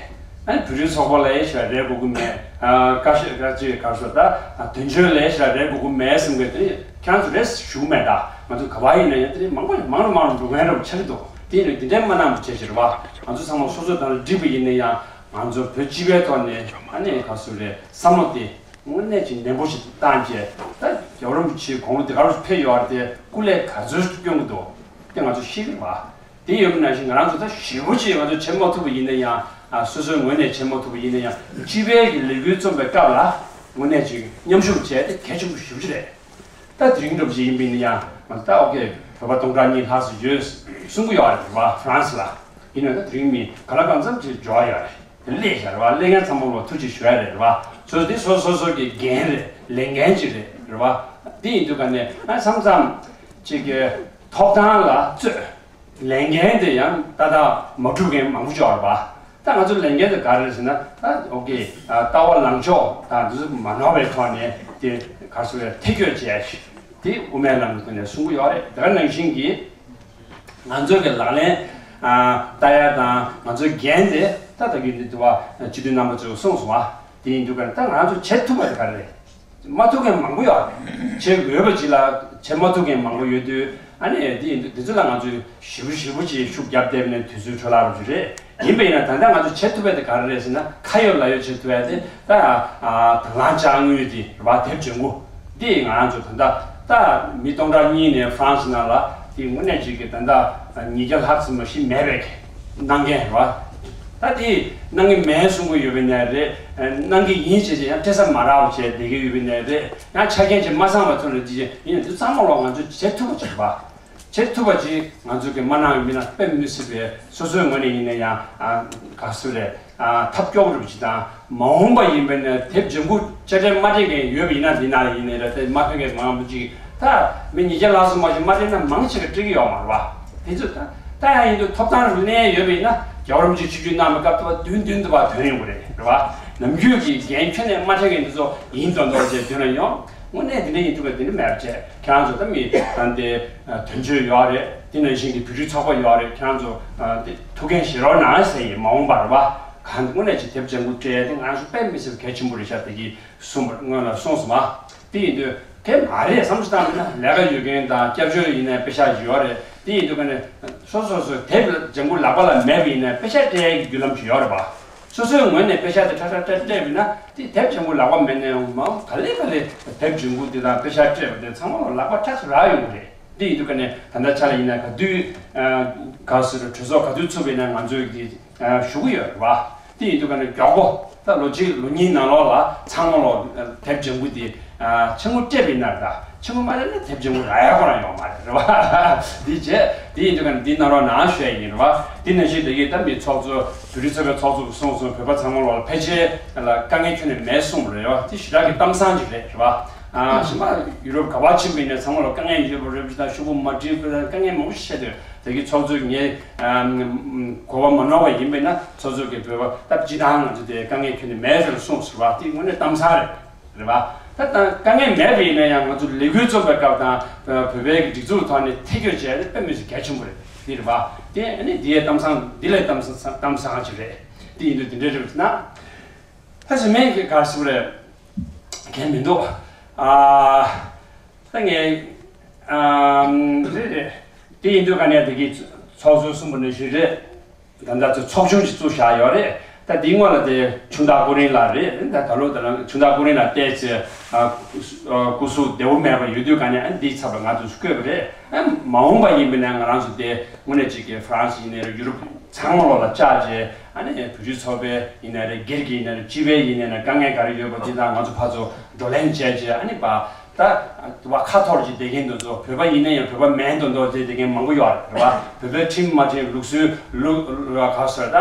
ཨ་ནི་བོད་རིགས་ཚོགས་པ་ལ་ཡང་ཞེ་དྲག་རེ་དགོས་ཀྱི་མེད། ཨ་བཀའ་ཤག་བཀའ་ཅི་ག་སོ་ད་ཨ་དོན་གཅོད་ལ་ཡང་ཞེ་དྲག་རེ་དགོས་ཀྱི་མེད་བསམ་གི། དེ་ཁྱེད་རང་ཚོ་རེ་ཞུ་མེད་ད། ང་ཚོ་ག་པར་ཡིན་ན་ཡང་དེ་རིང་མང་པོ་མང་རུ་མང་རུ་འགྲོ་མཁན་རབས་ཆགས་ཀྱི་འདུག་དེ་ཡིན་ན་དེ་འདྲའི་མ་གནང་བ་བྱས་ཕྱིར་བ། ང་ཚོ་ཚང་མ་སོ་སོ་དང་འགྲིག་པ་ཡིན་ན་ཡང་། ང་ཚོ་བོད་སྤྱི་པའི་ཐོག་ནས་ཨ་ནི་ག་སོ་རེ་བསམ་བློ་དེ་དངོས་གནས་ཀྱི་ནན་པོ་ཞིག་བཏང་བྱས། ད་རྒྱལ་བ་རིན་པོ་ཆེའི་དགུང་ལོ་དེ་ག་རུ་ཕེབས་ཡོད་རེད། དེ་སྐུ་ལས་ག་ཚོད་སྐྱོན་གྱི་འདུག་དེ་ང་ཚོ་ཤེས་ཀྱི་རེད་བ། དེ་ཡོད་པ་ནང་བཞིན་ང་རང་ཚོ་ད་ཞེ་པོ་ཅིག་ང་ཚོ་བྱེད་མ་ཐུབ་པ་ཡིན་ན་ཡང་། ཨ་སོ་སོའི་ངོས་ནས་བྱེད་མ་ཐུབ་པ་ཡིན་ན་ཡང་། སྤྱི་པའི་གི་ལས་འགུལ་རྩོམ་པའི་སྐབས་ལ་དངོས་གནས་ཅིག་མཉམ་ཞུགས་བྱས་ཏེ་གལ་ཆེན་པོ་ཞེ་པོ་ཅིག་རེད། ད་དེ་རིང་འདྲ་པོ་ཅིག་ཡིན་པ་ཡིན་ན་ཡང་། ང་ཚོ་ད་ཨོ་ཀེ་བོད་པ་སྟོང་ཕྲག་གཉིས་ལྷག་ཙམ་ཡོད་གསུང་གི་ཡོད་རེད་བ། ཧྥ་རན་སི་ལ། ཡིན་ན་ད་དེ་རིང་མི་ག་ལ་གང་འཚམ་ཅིག་འབྱོར་ཡོད་རེད། དེ་སླེབས་བཞག་རེད་བ། སླེབས་མཁན་ཚང་མ་ལ་ཐུགས་རྗེ་ཞུ་ཡ་རེད་བ། སོ་སོ་དེ་སོ་སོ་སོ་གི་འགན་རེད། ལས་འགན་ཅིག་རེད། རེད་བ། དེ་ཡིན་དུས་ཀ་ནས་ཨ་མཚམས་མཚམས་ཅིག་གི་ཐོབ་ཐང་ལ་རྩོད། ལས་འགན་དེ་ཡང་ཏག་ཏག་མ་འགྲུབ་མཁན་མང་པོ་ཅིག་ཡོད་རེད་བ། ད་ང་ཚོ་ལས་འགན་དེ་ག་རེ་རེད་ཟེར་ན། ད་ཨོ་ཀེ་ཨ་ལྟ་བ་ལངས་ཕྱོགས་དང་འདི་ཚོ་མ་ནོར་བའི་ཐོག་ནས་དེ་ག་རེ་ཟེར་བའི་ཐེ་བསྐྱོད་བྱས་ཤིག་དེ་དབུ་མའི་ལམ་གྱི་ཐོག་ནས་གསུང་གི་ཡོད་རེད། དེ་ག་ནང་བཞིན་གྱི་ང་ཚོའི་གི་ལག་ལེན་ཨ་བསྟར་ཡ་དང་ང་ཚོའི་འགན་དེ། ད་ད་གིན་འདི་དུ་བ་སྤྱི་འཐུས་རྣམ་པ་ཚོས་གསུངས་སོང་བ། དེ་ཡིན་དུས་ཀ་ནས་ད་ང་ཚོ་བྱེད་ཐུབ་པ་དེ་ག་རེ་རེད། མ་ཐུབ་མཁན་མང་པོ་ཡོད་རེད། བྱེད་འོས་པ་ཅིག་ལ་བྱེད་མ་ཐུབ་མཁན་མང་པོ་ཡོད་དུས། ཨ་ནི་དེ་ཡིན་དུས་དེ་ཚོ་ལ་ང་ཚོས་ཞེ་པོ་ཞེ་པོ་ཅིག་ཤུགས་རྒྱབ་བསྡད་ནས་དུས་ཚོད་འཕྲོ་བརླག་རུ་རེད། ཡིན་པ་ཡིན་ན་ད་ལྟ་ང་ཚོ་བྱེད་ཐུབ་པ་དེ་ག་རེ་རེད་ཟེར་ན། ཁ་ཡོད་ལག་ཡོད་བྱེད་ཐུབ་ཡ་དེ་ད་ཨ་དང་བླངས་དཔྱ་དངུལ་དེ་རེད་བ། དེབ་བྱེད་འགོ་འདི་ང་རང་ཚོ་ད་ལྟ་ད་མི་སྟོང་ཕྲག་གཉིས་ནས་ཧྥ་རན་སི་ནང་ལ་དེ་དངོས་གནས་ཅིག་གི་ད་ལྟ་ཉིས་བརྒྱ་ལྷག་ཙམ་མ་གཏོགས་མེད་པའི་གནང་མཁན་རེད་བ། ད་དེ་གནང་གི་མེད་གསུང་གི་ཡོད་པའི་ནས་རེད། གནང་གི་ཡིན་བྱས་ཅིག་ཡང་སྤྲད་ས་མ་རག་པ་བྱས་བསྡད་ཀྱི་ཡོད་པའི་ནས་རེད། ཡང་ཆ་རྐྱེན་ཅིག་མ་ཚང་བ་ཚོ་ལ་ཅིག་ཡིན་ན་དེ་ཚང་མ་ལོག་ང་ཚོས་བྱེད་ཐུབ་པ་བྱེད་པ། བྱེད་ཐུབ་པ་ཅིག་ང་ཚོ་གི་མ་གནང་བའི་མི་ན་དཔེ་མི་སྲིད་པའི་སོ་སོའི་ངོས་ནས་ཡིན་ན་ཡང་ག་སུ་རེད། ཐབས་སྐྱོ་པོ་རུ་ཅིག་དང་མ་འོངས་པ་ཡིན་པའི་ནས་དེབ་ལྗང་ཁུ་དཔྱ་ཁྲལ་མ་སྤྲད་མཁན་ཡོད་པ་ཡིན་ན་འདི་ན་ཡིན་ནའི་རེད། དེ་མ་ཕེབས་མཁན་མང་པོ་ཅིག་ད་མི་ཉིས་བརྒྱ་ལྷག་ཙམ་མ་ཞིག་མ་སྤྲད་ན་མང་ཆེ་བ་སྤྲད་ཀྱི་ཡོད་མ་རེད་བ། དེ་ཚོ་ད་ད་ཡང་ཡིན་དུས་ཐོབ་ཐང་རུ་གནས་ཡོད་པ་ཡིན་ན་རྒྱལ་བ་རིན་པོ་ཆེ་ཆིབས་བསྒྱུར་གནང་བའི་སྐབས་དུ་བ་བདུན་བདུན་དུ་བ་ཐོན་ཡོང་གི་རེད་རེད་བ། ནམ་རྒྱུན་གྱི་འགན་ཁྱོན་ནས་མ་འཁྱེར་མཁན་འདི་ཚོ་ཡིན་མདོག་མདོག་བྱས་མདུན་ལ་ཡོང་། དངོས་གནས་འདི་འདྲ་ཡིན་དུས་ཀ་འདི་འདྲ་མེད་པ་བྱས་ཁྱེད་རང་ཚོ་ད་མི་ད་འདི་དོན་གཅོད་ཡོད་རེད། དེ་ནང་བཞིན་གྱི་བོད་རིགས་ཚོགས་པ་ཡོད་རེད། ཁྱེད་རང་ཚོ་འདི་ཐུགས་འགན་བཞེས་རོགས་གནང་ཟེར་ཡིན། མ་འོངས་པར་བ་གང་དངོས་གནས་ཀྱི་དེབ་ལྗང་ཁུ་སྤྲད་དེ་ང་རང་ཚོ་དཔེ་མི་སྲིད་པ་གལ་ཆེན་པོ་རེད་ཤག་དེ་གི་གསུངས་པ་སྔོན་ལ་གསུངས་སོང་བ། དེ་ཡིན་དུས་དེ་མ་རེད་བསམ་བློ་བཏང་ན་ལས་ཀ་ཡོད་མཁན་དང་སྐྱབས་བཅོལ་ཡིན་ནའི་པེ་ཤག་ཡོད་རེད། དེ་ཡིན་དུས་ཀ་ནས་སོ་སོ་སོ་དེབ་ལྗང་ཁུ་ལག་པ་ལ་མེད་པ་ཡིན་ནའི་པེ་ཤག་སྤྲད་ཡག་གི་བརྒྱུད་ལམ་ཞིག་ཡོད་རེད་པ། སོ་སོའི་ངོས་ནས་པེ་ཤག་དེ་ཁྲ་ཁྲ་སྤྲད་སྤྲད་པ་ཡིན་ན་དེ་དེབ་ལྗང་ཁུ་ལག་པ་མེད་ནའི་མང་ག་ལེ་ག་ལེ་དེབ་ལྗང་ཁུ་དེ་དང་པེ་ཤག་སྤྲད་པ་དེ་ཚང་མ་ལ་ལག་པ་ཁྲ་ཁྲ་རག་ཡོང་གི་རེད། དེ་ཡིན་དུས་ཀ་ནས་ད་ལྟ་ཆ་ལ་ཡིན་ན་ག་དུས་ག་ཟེར་གྲོས་ཚོགས་ག་དུས་ཚུགས་པ་ཡིན་ན་ང་ཚོས་དེ་ཞུ་གི་ཡོད་རེད་བ། དེ་ཡིན་དུས་ཀ་ནས་མགྱོགས་པོ་ད་ལོ་གཅིག་ལོ་གཉིས་ནང་ལོགས་ལ་ཚང་མ་ལོ་དེབ་ལྗང་ཁུ་དེ་ཕྱི་དངུལ་སྤྲད་པ་ཡིན་ན་རེད། ད་ཕྱི་དངུལ་མ་སྤྲད་ན་དེབ་ལྗང་ཁུ་རག་ཡག་ཁོ་རང་ཡོད་མ་རེད་རེད་བ། དེ་བྱས་དེ་ཡིན་དུས་ཀ་ནས་འདི་གནང་རོགས་གནང་ཞུ་ཡ་ཡིན་རེད་བ། དེ་ནང་བཞིན་དེ་གའི་ད་མི་ཚོགས་གཙོ་བོད་རིགས་ཚོགས་པའི་ཚོགས་གཙོ་གསུངས་སོང་། བོད་པ་ཚང་མ་ལོ་ལ་ཕལ་ཆེར་ལ་དཀའ་ངལ་ཁྱོན་ནས་མེད་གསུངས་པ་རེད་བ། དེ་ཞེ་དྲག་གི་གཏམ་བཟང་ཅིག་རེད་རེད་བ། ཨ་གཞན་པ་ཡུ་རོབ་ག་བ་ཕྱིན་པ་ཡིན་ན་ཚང་མ་ལ་དཀའ་ངལ་ཡོད་པ་རེད་པ། ད་ཤོག་བུ་མ་བྲིས་པ་དང་དཀའ་ངལ་མང་པོ་ཞིག་འཕྲད་དུས་དེ་གི་ཚོགས་གཙོས་ངས་གོ་བ་མ་ནོར་བ་ཡིན་པ་ཡིན་ན་ཚོགས་གཙོ་གིས་བོད་པ་སྟབས་ཅི་དང་ང་ཚོ་དེ་དཀའ་ངལ་ཁྱོན་ནས་མེད་ཟེར་གསུངས་ཟེར་བ་དེ་དངོས་གནས་གཏམ་བཟང་རེད་རེད་བ། ད་ད་དཀའ་ངལ་མེད་པ་ཡིན་ན་ཡང་ང་ཚོ་ལས་འགུལ་རྩོམ་པའི་སྐབས་དང་བོད་པའི་གི་སྒྲིག་འཛུགས་ཐོག་ནས་ཐེ་བྱུས་བྱས་ཏེ་དཔེ་མི་སྲིད་གལ་ཆེན་པོ་རེད། དེ་རེད་བ། དེ་ཨ་ནི་དེ་ཡའི་གཏམ་བཟང་འདི་ལས་གཏམ་བཟང་གཏམ་བཟང་ཅིག་རེད། དེ་ཡིན་དུས་དེ་འདྲའི་རེད་ན། ད་ཟེར་མེད་གི་གར་སུ་རེད། གལ་མི་འདུག་ཨ། ད་ངས་ཨ་རེད་རེད། དེ་ཡིན་དུས་ག་ནས་དེ་གི་ཚོགས་གཙོ་གསུམ་པོ་ནས་ཞུས་རེད། ད་ལྟ་ཚོ་ཚོགས་ཆུང་ཞིག་བཙུགས་བཞག་ཡོད་རེད། ད་དེའི་སྔོན་ལ་དེ་ཆུང་བདག་ཀུན་རིང་ལགས་རེད། ད་ད་ལོ་ད་ལ་ཆུང་བདག་ཀུན་རིང་ལགས་བལྟས་ཚེ་ཨ་སྐུ་གཟུགས་བདེ་བོ་མེད་པ་ཡོད་དུས་ག་ནས་ཨ་འདིའི་ཚབ་ལ་ང་ཚོས་བསྐོས་པ་རེད། ཨ་མ་འོངས་པ་ཡིན་པ་ན་ང་རང་ཚོ་དེ་དངོས་གནས་གཅིག་གི་ཧྥ་རན་སི་ཡིན་ནའི་རེད། ཡུ་རོབ་ཚང་མ་ལོག་ལ་བཅར་རྗེས་ཨ་ནི་བོད་རིགས་ཚོགས་པའི་ཡིན་ནའི་རེད། སྒེར་གྱི་ཡིན་ནའི་རེད། སྤྱི་པའི་ཡིན་ནའི་རེད། དཀའ་ངལ་ག་རེ་ཡོད་པ་དེ་དག་ང་ཚོ་ཕར་ཚུར་བགྲོ་གླེང་བྱས་རྗེས་ཨ་ནི་པ་ད་དུ་བ་ཁ་ཐོར་གྱི་བསྡད་མཁན་དེ་ཚོ་བོད་པ་ཡིན་ན་ཡང་བོད་པ་མིན་མདོག་མདོག་བྱས་བསྡད་མཁན་མང་པོ་ཡོད་རེད་བ། བོད་པའི་ཁྲིམས་མ་ཁྲིམས་ལུགས་སྲོལ་ལུགས་ལ་ག་ཟེར་ད་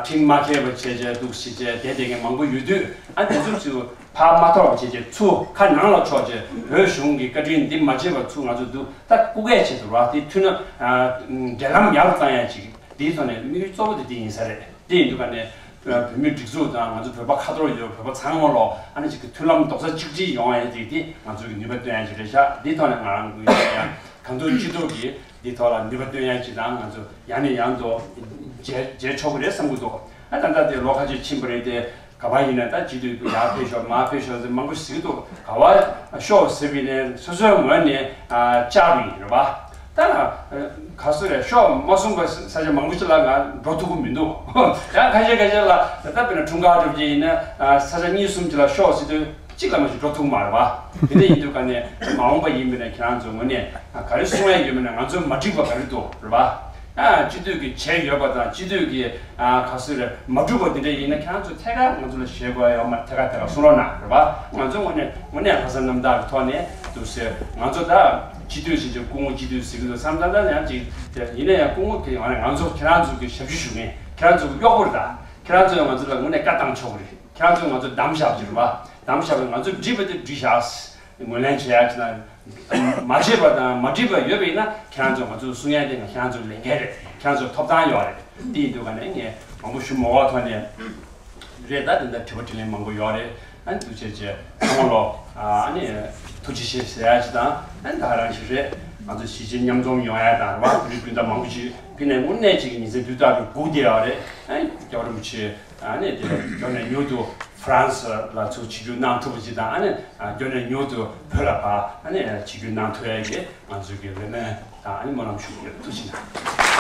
ཁྲིམས་མ་མཁས་པ་བྱས་རྗེས་འདུག་ཟེར་བྱས་བསྡད་བསྡད་མཁན་མང་པོ་ཡོད་དུས་ཨ་དེ་ཚོ་ཚུར་ཕར་མ་ཐོགས་པ་བྱས་རྗེས་ཚུར་ཁ་ནང་ལ་ཕྱོགས་རྗེས་བོད་གཞུང་གི་བཀའ་དྲིན་འདི་མ་བརྗེད་པར་ཚུར་ང་ཚོ་འདུག་ད་སྐུ་སྒེར་ཆེད་དུ་ར་དེ་མཐུན་ན་འབྲེལ་ལམ་ཡག་རུ་བཏང་ཡ་ཅིག་དེའི་ཐོག་ནས་དམིགས་ཡུལ་གཙོ་བོ་དེ་དེ་ཡིན་ས་རེད། དེ་ཡིན་དུས་ག་ནས་བོད་མིའི་སྒྲིག་འཛུགས་དང་ང་ཚོ་བོད་པ་ཁ་ཐོར་ཡོད་བོད་པ་ཚང་མ་ལོ་ཨ་ནི་ཅིག་གི་མཐུན་ལམ་རྡོག་རྩ་གཅིག་སྒྲིལ་ཡོང་ཡ་ཅིག་དེ་ང་ཚོ་གི་ནུས་པ་བཏོན་ཡ་ཅིག་རེད་ཤག་དེའི་ཐོག་ནས་ང་རང་གི་ཡིན་ཡང་གང་ཐུབ་ཅི་ཐུབ་ཀྱིས་དེའི་ཐོག་ལ་ནུས་པ་བཏོན་ཡ་ཅིག་དང་ང་ཚོ་ཡང་ནས་ཡང་དུ་མཇལ་མཇལ་ཆོག་གི་རེད་བསམ་གི་འདུག་ཨ་ད་ལྟ་དེ་ལོ་ཁ་ཤས་ཕྱིན་པ་རེད་དེ། ག་པར་ཡིན་ན་ད་སྤྱི་འཐུས་ཀྱི་ཡར་ཕེབས་ཤོག་མར་ཕེབས་ཤོག་ཟེར་མང་པོ་ཟེར་གྱི་འདུག་ག་པར་ཤོག་ཟེར་བ་ཡིན་ན་སོ་སོའི་ངོས་ནས་ཨ་བཅར་བ་ཡིན་རེད་པ། ད་ག་སུ་རེད་ཤོག་མ་གསུངས་པ་ས་ཆ་མང་པོ་ཅིག་ལ་ང་འགྲོ་ཐུབ་ཀྱི་མི་འདུག་ཡང་ཁ་ཤས་ཁ་ཤས་ལ་ད་ལྟ་དཔེར་ན་འཁྲུངས་སྐར་སྒྲུབ་ཀྱི་ཡིན་ན་ཨ་ས་ཆ་གཉིས་གསུམ་ཅིག་ལ་ཤོག་ཟེར་དུས་གཅིག་ལ་མ་ཞིག་འགྲོ་ཐུབ་མ་རེད་པ། དེ་འདྲ་ཡིན་དུས་ག་ནས་མ་འོངས་པ་ཡིན་པ་ན་ཁྱེད་རང་ཚོའི་ངོས་ནས་ག་རེ་གསུང་ཡ་ཡོད་མིན་ན་ང་ཚོའི་མ་འགྲིག་པ་ག་རེ་འདུག་རེད་པ། ཨ་སྤྱི་འཐུས་ཀྱི་བྱས་ཡོད་པ་དང་སྤྱི་འཐུས་ཀྱི་ཨ་ག་སུ་རེད་མ་འགྲུབ་པ་དེ་འདྲ་ཡིན་ན་ཁྱེད་རང་ཚོ་ཐད་ཀར་ང་ཚོ་ལ་ཞུ་དགོས་ཡོད་མ་རེད། ཐད་ཀར་ཐད་ཀར་གསུང་རོགས་གནང་རེད་པ། ང་ཚོ་དངོས་གནས་དངོས་གནས་ལྷག་བསམ་རྣམ་དག་གི་ཐོག་ནས་འདུག་ཟེར། ང་ཚོ་ད་སྤྱི་འཐུས་ཟེར་གྱི་སྐུ་ངོ་སྤྱི་འཐུས་ཟེར་གྱི་འདུག་བསམ་ད་ད་ཡང་ཅིག་དེ་ཡིན་ན་ཡང་སྐུ་ངོ་གི་ང་ང་ཚོ་ཁྱེད་རང་ཚོ་གི་ཞབས་ཞུ་ཞུ་མཁན་ཁྱེད་རང་ཚོ་གི་གཡོག་པོ་རེད། ད་ཁྱེད་རང་ཚོས་ང་ཚོ་ལ་དངོས་གནས་བཀའ་བཏང་ཆོག་གི་རེད། ཁྱེད་རང་ཚོས་ང་ཚོ་གདམ་བཞག་གི་རེད་པ། གདམ་བཞག་པའི་ང་ཚོ་འགྲིག་པ་དེ་འགྲིག་བཞག་ངོས་ལེན་བྱེད་ཡག་ཅིག་དང་། མ་བྱས་པ་དང་མ་འགྲིག་པ་ཡོད་པ་ཡིན་ན་ཁྱེད་རང་ཚོས་ང་ཚོར་གསུང་ཡག་དེ་ང་ཁྱེད་རང་ཚོའི་ལས་འགན་རེད། ཁྱེད་རང་ཚོར་ཐོབ་ཐང་ཡོད་རེད། དེ་ཡིན་དུས་ག་ནས་ངས་མང་པོ་ཞུ་མ་དགོས་ཐོག་ནས་རེད། ད་དེ་འདྲ་དྲི་བ་དྲིས་ལན་མང་པོ་ཡོད་རེད། ཨ་ནི་འདུག་བྱས་བྱས་ཚང་མ་ལོ་ཨ་ནི་ཐུགས་རྗེ་ཆེ་ཟེར་ཡག་ཅིག་དང་། ཨ་ནི་ད་ག་རང་ཞིག་རེད། ང་ཚོ་གཞིས་བྱེས་མཉམ་འཛོམས་ཡོང་ཡག་དང་རེད་པ། བོད་རིགས་སྤུན་ཟླ་མང་པོ་ཞིག་ཕི་ནས་དངོས་གནས་ཅིག་ཉིན་མཚན་དུས་རྟག་ཏུ་སྒུག་བསྡད་ཡོད་རེད། ཨ་ནི་རྒྱལ་བ་རིན་པོ་ཆེ་ཨ་ནི་དེ་མགྱོགས་ནས་མྱུར་དུ་ཧྥ་རན་སི་ལ་ཚུར་ཆིབས་བསྒྱུར་གནང་ཐུབ་པ་ཅིག་དང་། ཨ་ནི་མགྱོགས་ནས་མྱུར་དུ་བོད་ལ་ཕར་ཨ་ནི་ཆིབས་བསྒྱུར་གནང་ཐུབ་ཡག་གི་ང་ཚོའི་གི་རེ་སྨོན་དང་ཨ་ནི་སྨོན་ལམ་ཞུ་གི་ཡོད། ཐུགས་རྗེ་གནང་།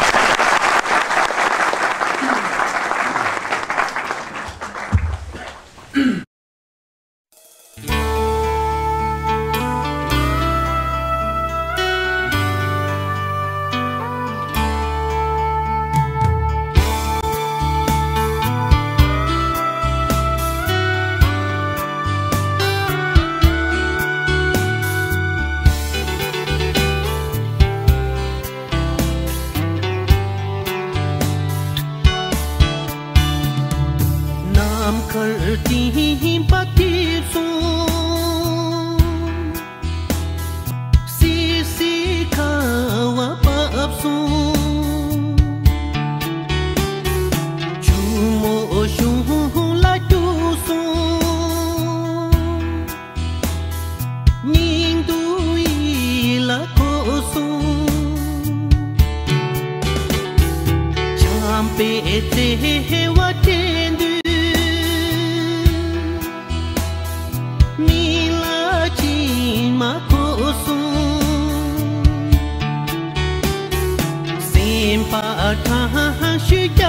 སྦྱིན་པ་ཐེབས་སོང་། སི་སི་ཁ་བ་བབས་སོང་། ཆུ་མོ་གཞུང་ལ་རྒྱུག་སོང་། སྙིང་སྡུག་ཡིད་ལ་གོ་སོང་། བྱམས་པའི་བརྩེ་བ་སྤྲད་དུས། མིག་ལ་མཆི་མ་གོ་སོང་། སེམས་པ་དྲང་ཤོས་